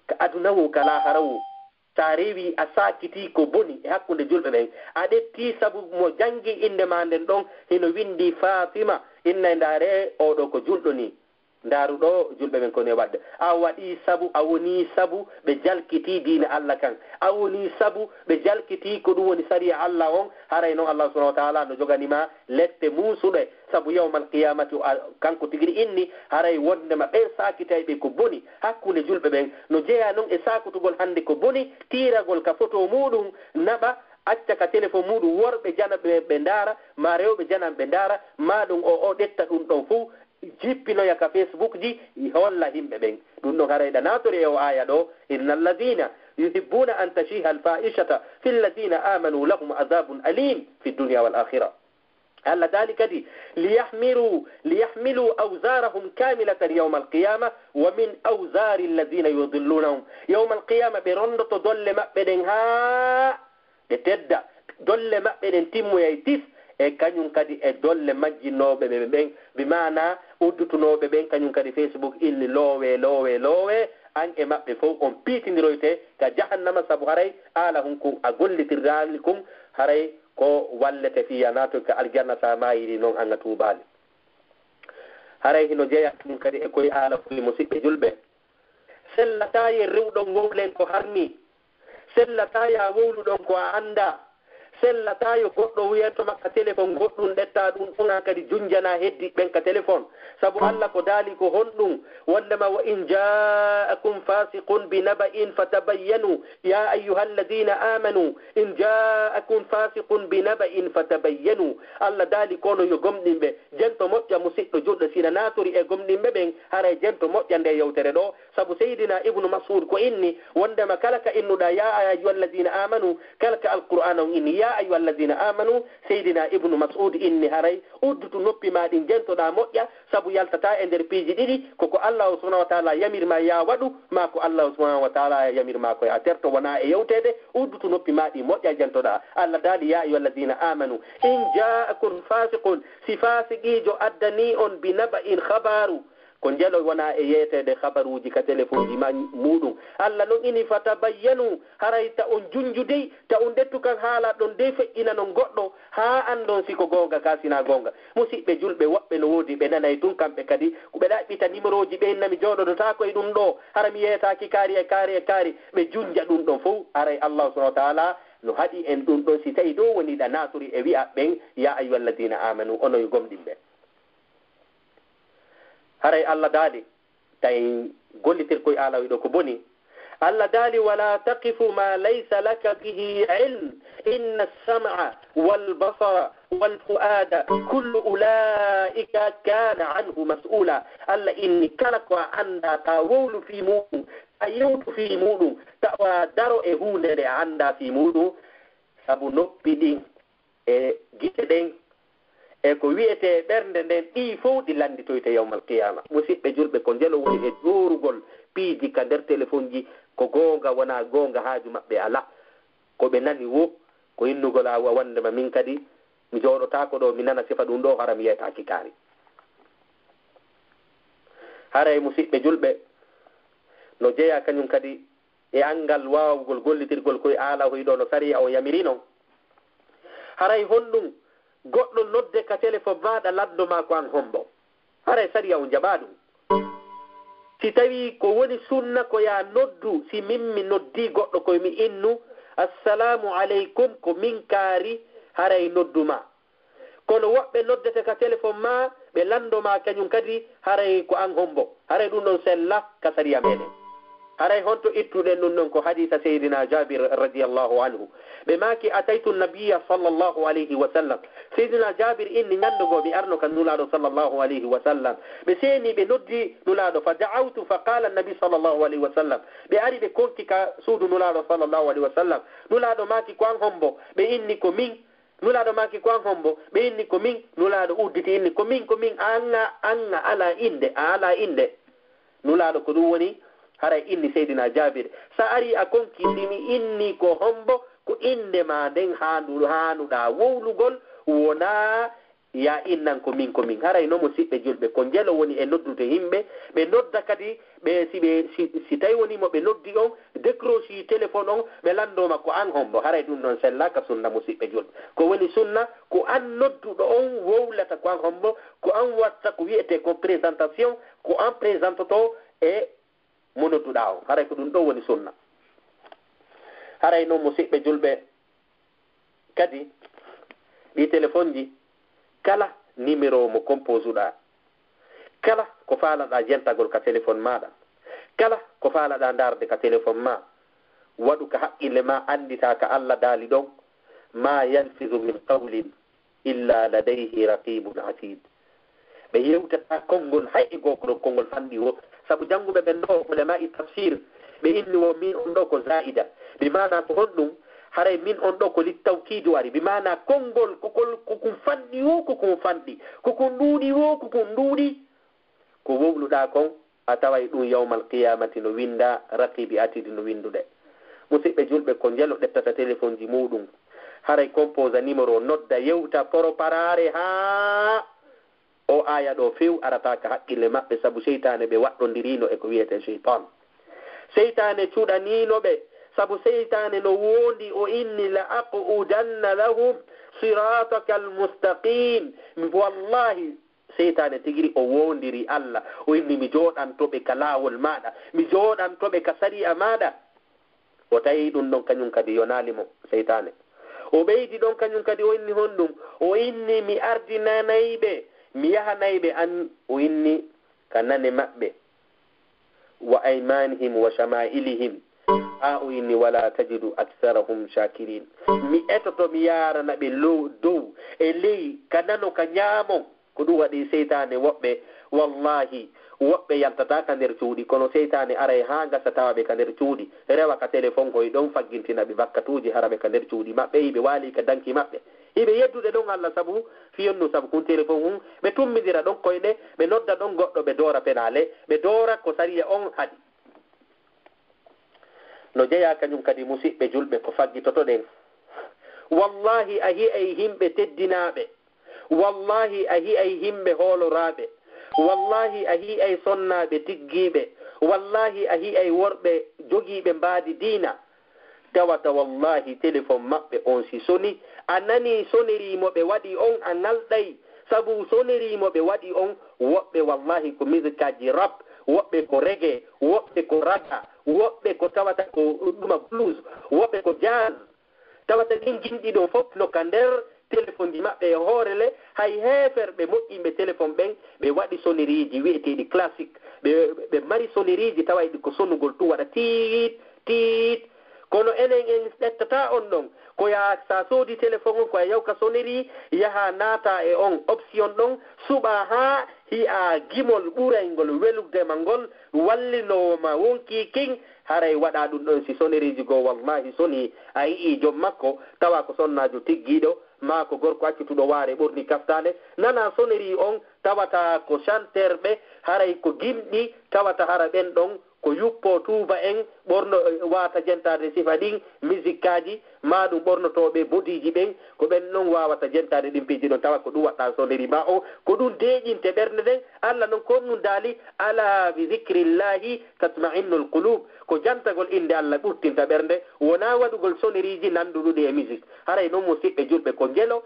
Ka aduna wo ka laahara wo. Sa rewi a saakitii ko boni e hakkunde julɓe ɓen, a ɗettii sabu mo janngi innde maa nden ɗon, hino winndi Fatima, inna e ndaaree, oo ɗoo ko julɗo nii. Ndaaru ɗoo julɓe ɓen ko nii waɗde. A waɗii sabu, a wonii sabu ɓe jalkitii diina Allah kan. A wonii sabu ɓe jalkitii ko ɗum woni sariya Allah on. Haray non Allah subhanahu wa ta'ala no jogani ma lette muusuɗe. Sabu yawmal qiyamati, o al-, kanko tigi inni, haray wondema ɓen saakitayɓe ko boni hakkunde julɓe ɓen, no jeyaa non e saakutugol hannde ko boni, tiiragol ka foto muuɗum, naɓa, acca ka telefon muuɗum, worɓe jana ɓe, ɓe ndaara, maa rewɓe janan ɓe ndaara, maa ɗum o, o ƴetta ɗum ɗon fow, jippinoya ka Facebook ji, holla yimɓe ɓen. Ɗum ɗon haray ɗa naatore e o aaya ɗo, "Inna alladhina yuhibbuna an tashiha al-fahishata fi alladhina amanu lahum adhabun alim fi dunya wal akhirah." Allah daali kadi, "Liyahmiru, liyahmilu awzarahum kamilatan yawmal qiyamah wa min awzari alladhina yudhillunahum." Yawmal qiyama ɓe rondoto dolle maɓɓe ɗen haa ɗe tedda, dolle maɓɓe ɗen timmoyay tis, e kañum kadi e dolle majjinooɓe ɓe ɓen, bi maana uddutunooɓe ɓen, kañum kadi Facebook inni loowe, loowe, loowe, an e maɓɓe fow on piitindiroyte ka jahannama, sabu haray aala hun kun a gollitirraali kun, haray ko wallete fii a naatoy ka aljanna, sa maayiri non an a tuubaali. Haray hino jeyaa ɗum kadi e koye aala fuli, musiɓɓe julɓe. Sellataa yen rewɗon wowlen ko harmi. Sellataa yaa wowluɗon ko a anndaa. Sellataa yo goɗɗo wiyetoma ka telefon goɗɗum ɗetta ɗum ɗon an kadi junjana heddi ɓen ka telefon. Sabu Allah ko daali ko honɗum wondema wa in jaakum fasiqun bi naba'in fatabayyanu ya ayyuhalladhina amanu in jaakum fasiqun bi naba'in fatabayyanu. Allah daali kono yo gomɗinɓe jento moƴƴa musidɗo julɗo sina natori e gomɗinɓe ɓen haray jento moƴƴa nde yewtere ɗo. Sabu Seydina Ibnu Mas'ud ko inni wondema kala ka innuɗa ya ayyuhalladhina amanu kala ka Alqur'ana on inni ya ayyuhalladhina amanu. Seydina Ibnu Mas'ud inni haray uddutu noppi ma ɗin jentoɗa moƴƴa sabu yaltata e nder piiji ɗiɗi koko Allahu subhanahu wa taala yamir ma ya waɗu ma ko Allahu subhanahu wa taala yamir ma ko ya terto wona e yewtede. Uddutu noppi ma ɗi moƴƴa jentoɗa. Allah daali ya ayyuhalladhina amanu in jaakum fasiqun si fasiqijo addani on bi naba'in khabaru. Ko njelo wona e yeeteede habaruuji ka telefonji ma muɗum. Allah non ini fatabayyanu haray ta on junju dey ta on ɗettu kan haala ɗon dey feƴƴina non goɗɗo haa anndon si ko goonga ka sina goonga. Musiɓɓe julɓe woɓɓe no woodi ɓe nanay tun kamɓe kadi ko ɓe ɗaɓɓita nimerooji ɓe inna mi jooɗodotaako e ɗum ɗo hara mi yeetaaki kaari e kaari e kaari ɓe junja ɗum ɗon fow haray Allahu subhanahu wa taala no haɗi en ɗum ɗon si tawi dow woni ɗa naaturi e wi'a ɓen ya ayyuhalladina amanu onon yo gomɗinɓe. Haray Allah daali, tawi gollitirkoy aalawi ɗo ko boni. Allah daali, wala taqifu ma laysa laka bihi ilm, inna as-sam'a wal basara wal fu'ada kullu ulaika kana anhu mas'ula. Allah inni kala ko a annda ta wowlu fii muɗum, ta yewtu fii muɗum, tawa daro e huunde nde a annda fii muɗum, sabu noppi ɗin e gite ɗen e ko wiyetee ɓernde nden ɗii fow ɗi lannditoyte yawmal qiyaama. Musiɓɓe julɓe ko njelo woni e joorugol piiji ka nder telefonji ko goonga wonaa goonga haaju maɓɓe alaa. Ko ɓe nani woo ko innugol a wondema min kadi mi jooɗotaako ɗoo mi nana sifa ɗum ɗoo hara mi yeetaaki kaari. Haray musiɓɓe julɓe no jeyaa kañum kadi e anngal waawugol gollitirgol koye aala hoy ɗo no sariya on yamiri non. Haray honɗum goɗɗo nodde ka telefon maaɗa lanndo maa ko an hombo? Haray sariya on jaɓaa ɗum. Si tawii ko woni sunna ko yaa noddu, si min mi noddii goɗɗo koye mi innu, assalaamu aleykum, ko min kaari, haray noddu maa. Kono woɓɓe noddete ka telefon maa, ɓe lanndo maa kañum kadi, haray ko an hombo. Haray ɗum ɗon sella ka sariya meɗen. Haray honto ittuɗen ɗum ɗon ko hadiisa Seydina Jaabir radiyallahu anhu. Ɓe maaki ataytu nabiya sallallahu alayhi wa sallam. Seydina Jaabir inni ñannde goo mi arno ka Nulaaɗo sallallahu alayhi wa sallam. Ɓe seeni ɓe noddi Nulaaɗo fa da'awtu fa qaala nabi sallallahu alayhi wa sallam. Ɓe ari ɓe konki ka suudu Nulaaɗo sallallahu alayhi wa sallam. Nulaaɗo maaki ko an hombo? Ɓe inni ko min. Nulaaɗo maaki ko an hombo? Ɓe inni ko min. Nulaaɗo udditi inni ko min ko min. An a an a alaa innde a alaa innde. Nulaaɗo ko ɗum woni haray inni Seydina Jaabir. Sa ari a konki si mi inni ko hombo? Ko innde maa nden haandu haanuɗaa wowlugol wonaa yaa innan ko min ko min. Haray no musiɓɓe julɓe ko njelo woni e noddude yimɓe ɓe nodda kadi ɓe si ɓe si, si tawi woni mo ɓe noddi on décroche téléphone on ɓe lanndoo ma ko an hombo. Haray ɗum ɗon sellaaka sunna musiɓɓe julɓe. Ko woni sunna ko an nodduɗo on wowlata ko an hombo ko an watta ko wiyetee ko présentation ko an présentoto e mo nodduɗaa on. Haray ko ɗum ɗoo woni sunna. Haray noon musiɓɓe julɓe kadi ɗii telefonji kala nimero mo composuɗaa kala ko faalaɗaa jentagol ka telefon maaɗa kala ko faalaɗaa ndaarde ka telefon maa waɗu ka haqqille maa annditaa ka Alla daali ɗon maa yalfizu min qawlin illa ladayhi raqibun atid. Ɓe yewtataa konngol hay e goo ko ɗon konngol fanɗi woo. Sabu jannguɓe ɓen ɗoo ulama'i tafsir ɓe inni woo min on ɗoo ko zaa'ida. Bi maanaa ko honɗum? Haray min on ɗoo ko littawkiidu ari. Bi maanaa konngol ko kol ko kun fanɗi woo ko kun fanɗi. Ko kun ɗuuɗi woo ko kun ɗuuɗi. Ko wowluɗaa kon a taway ɗum yawmal qiyaamati no winndaa raqiibi atiidi no winndude. Musiɓɓe julɓe ko njelo ɗettata telefonji muuɗum. Haray composa nimero nodda yewta poroparaare haa oo aaya ɗoo few arata ka haqqille maɓɓe sabu seytaane ɓe waɗɗondiriino e ko wiyetee seytan. Seytaane cuɗaniino ɓe sabu seytaane no woondi o inni la aqudanna lahum sirataka almustaqim. Wallaahi Seytaane tigi ri o woondiri Alla, o inni mi jooɗanto ɓe ka laawol maaɗa, mi jooɗanto ɓe ka sari'a maaɗa. O tawi ɗum ɗon kañum kadi yonaali mo, seytaane. O ɓeydi ɗon kañum kadi, o inni honɗum? O inni, "Mi ardinanay ɓe, mi yahanay ɓe an," o inni, "ka nane maɓɓe, wa aymanihim wa shama'ilihim." Haa o inni, "Wala tajidu aktharahum shakirin." Mi etoto, mi yaarana ɓe lo-, dow e ley, ka nano, ka ñaamo. Ko ɗum waɗi seytaane woɓɓe, wallahi, woɓɓe yaltataa ka nder cuuɗi, kono seytaane aray haa ngasa tawa ɓe ka nder cuuɗi, rewa ka telefon, koy ɗon faggintina ɓe bakkatuuji, hara ɓe ka nder cuuɗi maɓɓe, hiɓe waali ka danki maɓɓe. Hiɓe yeddude ɗon Allah sabu fiyonnu, sabu kun telefon hun, ɓe tummindira ɗon koyɗe, ɓe nodda ɗon goɗɗo, ɓe doora penaale, ɓe doora ko sariya on haɗi. No jeyaa kañum kadi, musiɓɓe julɓe, ko faggitotoɗen. Wallahi, a hi'ay himɓe teddinaaɓe. Wallahi, a hi'ay himɓe hooloraaɓe. Wallahi, a hi'ay sonnaaɓe tiggiiɓe. Wallahi, a hi'ay worɓe jogiiɓe mbaadi diina. Tawata wallahi telefon maɓɓe on si soni, a nanii sonnerie mo ɓe waɗi on, a ŋalɗay. Sabu sonnerie mo ɓe waɗi on, woɓɓe wallahi ko musique aji rap, woɓɓe ko reggae, woɓɓe ko raga, woɓɓe ko tawata ko ɗuma blues, woɓɓe ko jazz. Tawata ɗin gimɗi ɗon fof no ka nder telefonji maɓɓe e hoore le, hay heeferɓe moƴƴinɓe telefon ɓen, ɓe waɗi sonnerieji wi'eteeɗi classique. Ɓe, ɓe mari sonnerieji tawayɗi ko sonugol tun waɗa tiit, tiit. Kono enen en ƴettataa on ɗon. Ko yaa sa soodi telefon on, ko a yawka sonnerie, yaha naata e on option ɗon, suɓa haa hi'a gimol ɓurayngol welugde ma ngol, wallinoowo ma wonkii kin, haray waɗa ɗum ɗon. Si sonnerieji goo wallahi sonii, a yi'ii jom makko, tawa ko sonnaajo tiggiiɗo, maa ko gorko accutuɗo waare ɓorni kaftaane, nana sonnerie on, tawata ko chanteur ɓe, haray ko gimɗi, tawata hara ɓen ɗon ko yuppoo tuuba en, ɓorno, waata jentaade sifa ɗin, misikkaaji, maa ɗum ɓornotooɓe bodiiji ɓen, ko ɓen non waawata jentaade ɗin piiji ɗon, tawa ko ɗum waɗɗaa sonnerie maa on, ko ɗum deeƴinte ɓernde nden. Allah non ko ɗum daali, "Ala bi zikrillahi tatma'innul qulub." Ko jantagol innde Allah ɓurtinta ɓernde, wonaa waɗugol sonnerieji nannduɗuɗi e misik. Haray non, musiɓɓe julɓe, ko ngelo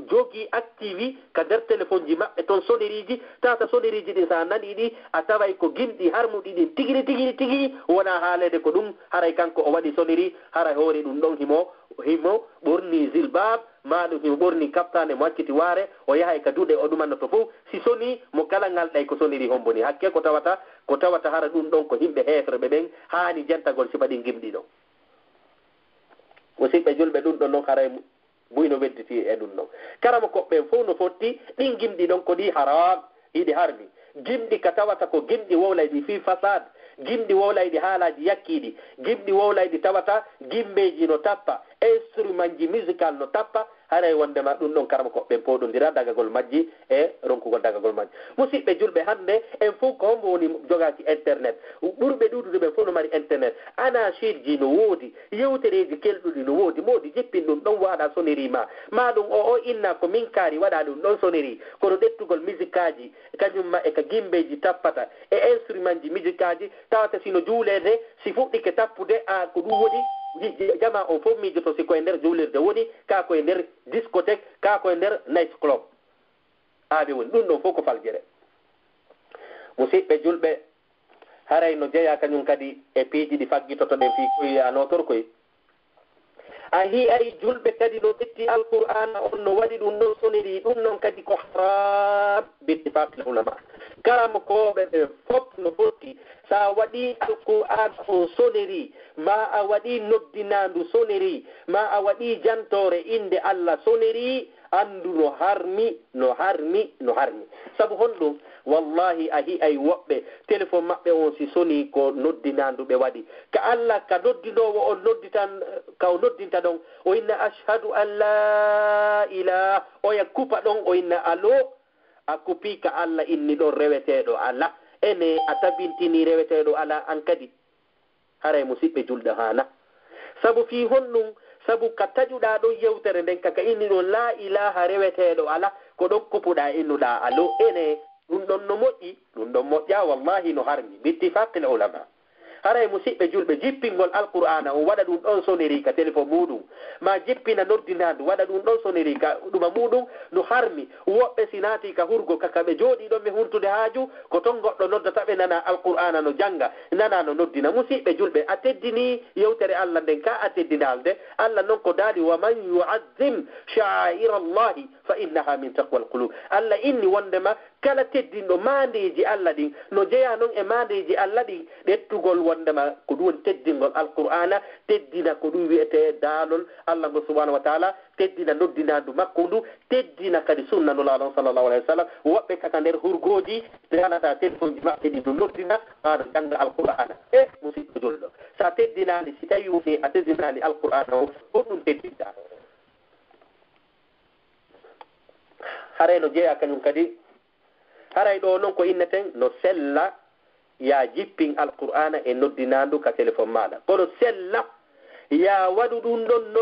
jogii active ka nder telefonji maɓɓe ton sonnerieji, tawata sonnerieji ɗin sa nanii ɗi, a taway ko gimɗi harmuɗi ɗin tigiri, tigiri, tigiri, wonaa haaleede ko ɗum, haray kanko o waɗi sonnerie, haray hoore ɗum ɗon himo, himo ɓorni jilbab, maa ɗum himo ɓorni kaftaane mo acciti waare, o yahay ka duɗe o ɗumannoto fof, si sonii mo kala ŋalɗay ko sonnerie hombo ni, hakke ko tawata, ko tawata hara ɗum ɗon ko yimɓe heeferɓe ɓen haani jantagol sifa ɗin gimɗi ɗon. Musiɓɓe julɓe, ɗum ɗon non haray buy no wedditi e ɗum ɗon. Karamokooɓe ɓen fof no fotti, ɗin gimɗi ɗon ko ɗi haram, hiɗi harmi. Gimɗi ka tawata ko gimɗi wowlayɗi fii fasaad, gimɗi wowlayɗi haalaaji yakkiiɗi, gimɗi wowlayɗi tawata gimbeeji no tappa, instrumentji musical no tappa, haray wondema ɗum ɗon karamokooɓe ɓen pooɗondira dagagol majji e ronkugol dagagol majji. Musiɓɓe julɓe, hannde en fof ko hombo woni jogaaki internet? Ɓurɓe ɗuuɗude ɓen fof no mari internet. Anachidji no woodi, yewtereeji kelɗuɗi no woodi, moodi jippin ɗum ɗon waɗa sonnerie ma. Maa ɗum o, o inna ko min kaari waɗa ɗum ɗon sonnerie. Kono ƴettugol misikaaji, kañum ma e ka gimbeeji tappata, e instrumentji misikaaji, tawata si no juuleede, si fuɗɗike tappude, a, ko ɗum woni, ji-, ji-, jama on fof miijoto si koye nder juulirde woni, kaa koye nder discothèque, kaa koye nder night club. Haa ɓe woni. Ɗum ɗon fof ko faljere. Musiɓɓe julɓe, haray no jeyaa kañum kadi e piiji ɗi faggitotoɗen fii koye a nootorkoy. A hi'ay julɓe kadi no ƴetti Alqur'aana on no waɗi ɗum ɗon sonnerie, ɗum non kadi ko haram bittifaqil ulama. Karamokooɓe ɓe fof no fotti, sa waɗii Alqur'aana on sonnerie, maa a waɗii noddinaandu sonnerie, maa a waɗii jantoore innde Allah sonnerie, anndu no harmi, no harmi, no harmi. Sabu honɗum? Wallahi, a hi'ay woɓɓe, telefon maɓɓe on si sonii ko noddinaandu ɓe waɗi. Ka Allah, ka noddinoowo on nodditan, ka o noddinta ɗon, o inna, "Ashhadu an laa ilaah," oya kupa ɗon, o inna, "Aloo?" A kupii ka Allah inni ɗon reweteeɗo alaa. Ene a tabintinii reweteeɗo alaa an kadi? Haray musiɓɓe julɓe haana. Sabu fii honɗum? Sabu ka taƴuɗaa ɗon yewtere nden, ka ka inni ɗon laa ilaaha reweteeɗo alaa, ko ɗon kupuɗaa innuɗaa aloo. Ene, ɗum ɗon no moƴƴi? Ɗum ɗon moƴƴaa, wallahi no harmi, bittifaqil ulama. Haray musiɓɓe julɓe, jippingol Alqur'aana on, waɗa ɗum ɗon sonnerie ka telefon muuɗum, maa jippina noddinaandu, waɗa ɗum ɗon sonnerie ka ɗuma muuɗum, no harmi. Woɓɓe si naati ka hurgo ka, ka ɓe jooɗii ɗon ɓe huntude haaju, ko ton goɗɗo noddata ɓe, nana Alqur'aana no jannga, nana no noddina. Musiɓɓe julɓe, a teddinii yewtere Alla nden, kaa a teddinaali nde? Alla non ko daali: "Wa man yu'azzim sha'a'ira Allahi fa innaha min taqwal qulub." Alla inni wondema kala teddinɗo maandeeji Alla ɗin, no jeyaa non e maandeeji Alla ɗin, ɗettugol wondema ko ɗum woni teddingol Alqur'aana, teddina ko ɗum wi'etee daalol Alla ngol subhaanahu wa ta'aala, teddina noddinaandu makko ndu, teddina kadi sunna Nulaaɗo on sallallahu alayhi wa sallam. Woɓɓe kaka nder hurgooji, ɓe haɗata telefonji maɓɓe ɗin no noddina, maa no jannga Alqur'aana. E musiɗɗo julɗo, so a teddinaali, si tawii wonii a teddinaali Alqur'aana o, honɗum teddinɗaa? Haray no jeyaa kañum kadi. Haray ɗoo non ko inneten no sella, yaa jippin Alqur'aana e noddinaandu ka telefon maaɗa. Kono sella, yaa waɗu ɗum ɗon no,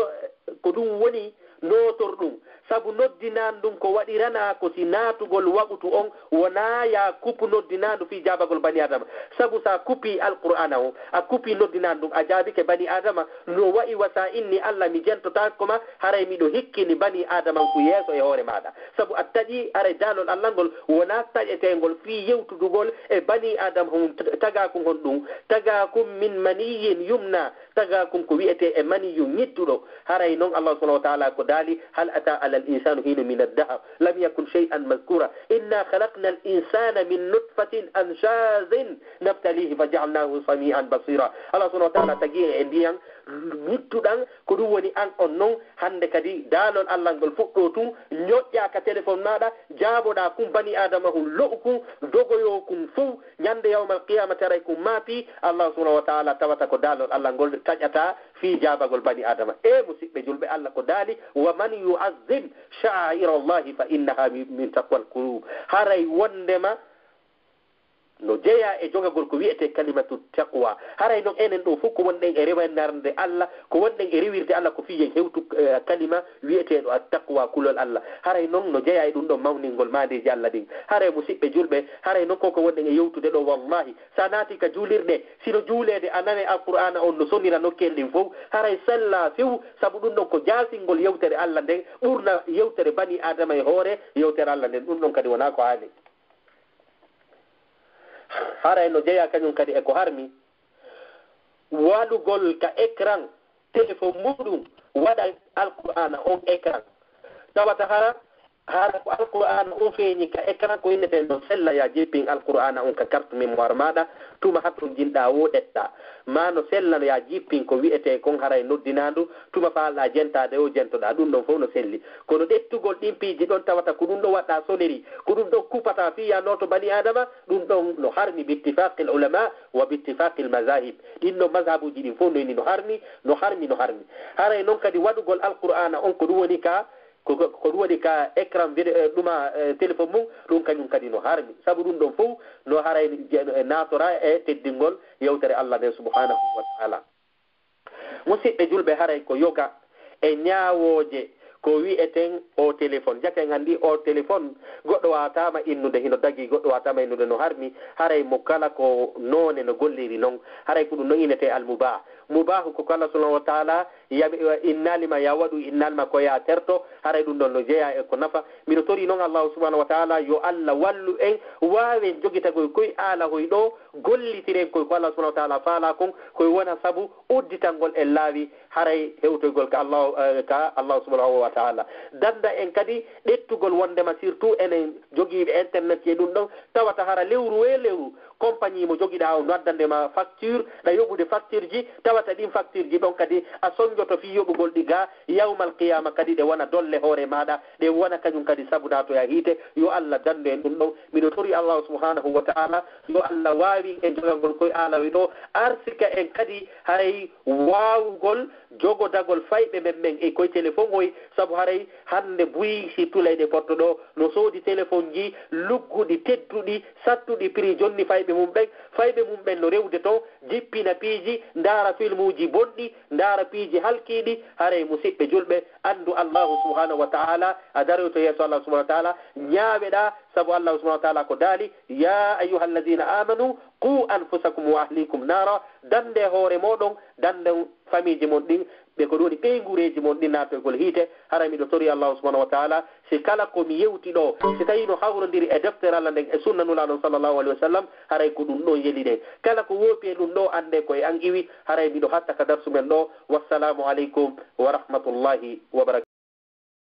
ko ɗum woni nootor ɗum. Sabu noddinaandu ndun ko waɗiranaa ko si naatugol waqtu on wonaa yaa kupu noddinaandu fii jaabagol bani Aadama. Sabu so a kupii Alqur'aana on, a kupii noddinaandu ndun, a jaabike bani Aadama, no wa'i wa so a inni Alla mi jentotaako ma, haray miɗo hikkini bani Aadama ku yeeso e hoore maaɗa. Sabu a taƴii, haray daalol Alla ngol wonaa taƴeteengol fii yewtudugol e bani Aadama hun t-, tagaakun honɗum, tagaakun min maniyyin yumna, tagaakun ko wi'etee e maniyyu ñidduɗo. Haray non Alla subhaanahu wa ta'aala ko daali: "Hal ata alal insani hinun minad dahri lam yakun shay'an madhkura. Inna khalaqnal insana min nutfatin amshajin nabtalihi faja'alnahu sami'an basira." Alla subhaanahu wa ta'aala tagii en e ndiyan ñidduɗan, ko ɗum woni an on non, hannde kadi daalol Alla ngol fuɗɗoo tun, ñoƴƴaa ka telefon maaɗa, jaaboɗaa kun bani Aadama hun lo'u kun, dogoyoo kun fow, ñande yawmal qiyaamati haray kun maapii, Alla subhaanahu wa ta'aala tawata ko daalol Alla ngol taƴataa fii jaabagol bani Aadama. E musiɓɓe julɓe, Alla ko daali: "Wa man yu'azzim sha'a'ira Allahi fa innaha min, min taqwal qulub." Haray wondema no jeyaa e jogagol ko wi'etee kalimatu taqwa. Haray non enen ɗoo fow ko wonɗen e rewinarde Alla, ko wonɗen e rewirde Alla ko fii en hewtu, eh, kalima wi'eteeɗo at-taqwa, kulol Alla. Haray non no jeyaa e ɗum ɗon mawningol maandeeji Alla ɗin. Haray musiɓɓe julɓe, haray non ko ko wonɗen e yewtude ɗoo, wallahi, so a naati ka juulirde, sino juuleede a nanay Alqur'aana on no sonira nokkeeli ɗin fow, haray sellaa few, sabu ɗum ɗon ko jaasingol yewtere Alla nden, ɓurna yewtere bani Aadama e hoore yewtere Alla nden. Ɗum ɗon kadi wonaa ko haani. Haray no jeyaa kañum kadi e ko harmi, waɗugol ka écran téléphone muɗum, waɗa Alqur'aana on écran. Tawata hara, hara ko Alqur'aana on feeñi ka écran, ko inneten no sella, yaa jippin Alqur'aana on ka carte mémoire maaɗa, tuma hattonjinɗaa woo ɗettaa. Maa no sella no yaa jippin ko wi'etee kon haray noddinaandu, tuma faalɗaa jentaade woo jentoɗaa, ɗum ɗon fow no selli. Kono ɗettugol ɗin piiji ɗon tawata ko ɗum ɗon waɗɗaa sonnerie, ko ɗum ɗon kupataa fii yaa nooto bani Aadama, ɗum ɗon no harmi bittifaqil ulama wa bittifaqil mazahib. Ɗin ɗon mazhabuuji ɗin fow no inni no harmi, no harmi, no harmi. Haray non kadi waɗugol Alqur'aana on ko ɗum woni ka, ko, ko, ko ɗum woni ka écran vidéo, eh, ɗuma, eh, téléphone mum, ɗum kañum kadi no harmi. Sabu ɗum ɗon fow no haray je-, eh, naatoraa e teddingol yewtere Alla nden subhanahu wa ta'ala. Musiɓɓe julɓe, haray ko yoga e ñaawooje ko wi'eten o téléphone. Jaka en anndi o téléphone, goɗɗo waawataa ma innude hino dagii, goɗɗo waawataa ma innude no harmi, haray mo kala ko noone no golliri non. Haray ko ɗum no innetee al-mubah. Mubaahu ko ko Alla subhanahu wa ta'ala yami-, innaali ma yaa waɗu, innaali ma ko yaa terto, haray ɗum ɗon no jeyaa e ko nafa. Miɗo torii non Allahu subhanahu wa ta'ala yo Alla wallu en, waawen jogitagol koy aala hoy ɗoo, gollitiren koy ko Alla subhanahu wa ta'ala faalaa kon, koy wona sabu udditangol en laawi haray hewtoygol ka Allah, eh, ka Allah subhanahu wa ta'ala. Danda en kadi ɗettugol wondema surtout enen jogiiɓe internet e ɗum ɗon, tawata hara lewru e lewru, compagnie mo jogiɗaa o no addande ma facture, ɗa yoɓude facture ji, tawata ɗin facture ji ɗon kadi a sonjoto fii yoɓugol ɗi ga yawmal qiyama kadi ɗe wona dolle hoore maɗa, ɗe wona kañum kadi sabu naatoya hiite. Yo Allah dandu en ɗum ɗon. Miɗo tori Allah subhanahu wa ta'ala yo Allah waawin en jogagol koye aalawi ɗo arsika en kadi hay waawugol jogodagol fayɓe men ɓen e koye téléphone oy, sabu haray hannde buy si tulay ɗe porto ɗo no soodi téléphone ji lugguɗi, tedduɗi, sattuɗi prix jonni fayɓe mum ɓen. Fayɓe mum ɓen no rewde to, jippina piiji, ndaara filmuuji bonɗi, ndaara piiji halkiiɗi. Haray musiɓɓe julɓe, anndu Allahu subhanahu wa ta'ala, a daroyto yeeso Allah subhanahu wa ta'ala, ñaaweɗaa, sabu Allah subhanahu wa ta'ala ko daali, "Ya ayyuhallazina amanu, Qu anfusakum wa ahlikum nara, dande hoore mooɗon, dande famiiji mon ɗin, ɓe ko ɗum woni ɓeynguureeji mon ɗin naatoygol hiite. Haray miɗo tori Allahu subhanahu wa taala, si kala ko mi yewti ɗo, si tawi no hawrondiri e deftere Allah nden e sunna Nulaaɗo sallallahu alaihi wa sallam, haray ko ɗum ɗon yeli ɗen. Kala ko woopi e ɗum ɗo, annde ko e an iwi. Haray miɗo hatta ka darsu men ɗo. Wassalamu alaikum wa rahmatullahi wa barakatuh.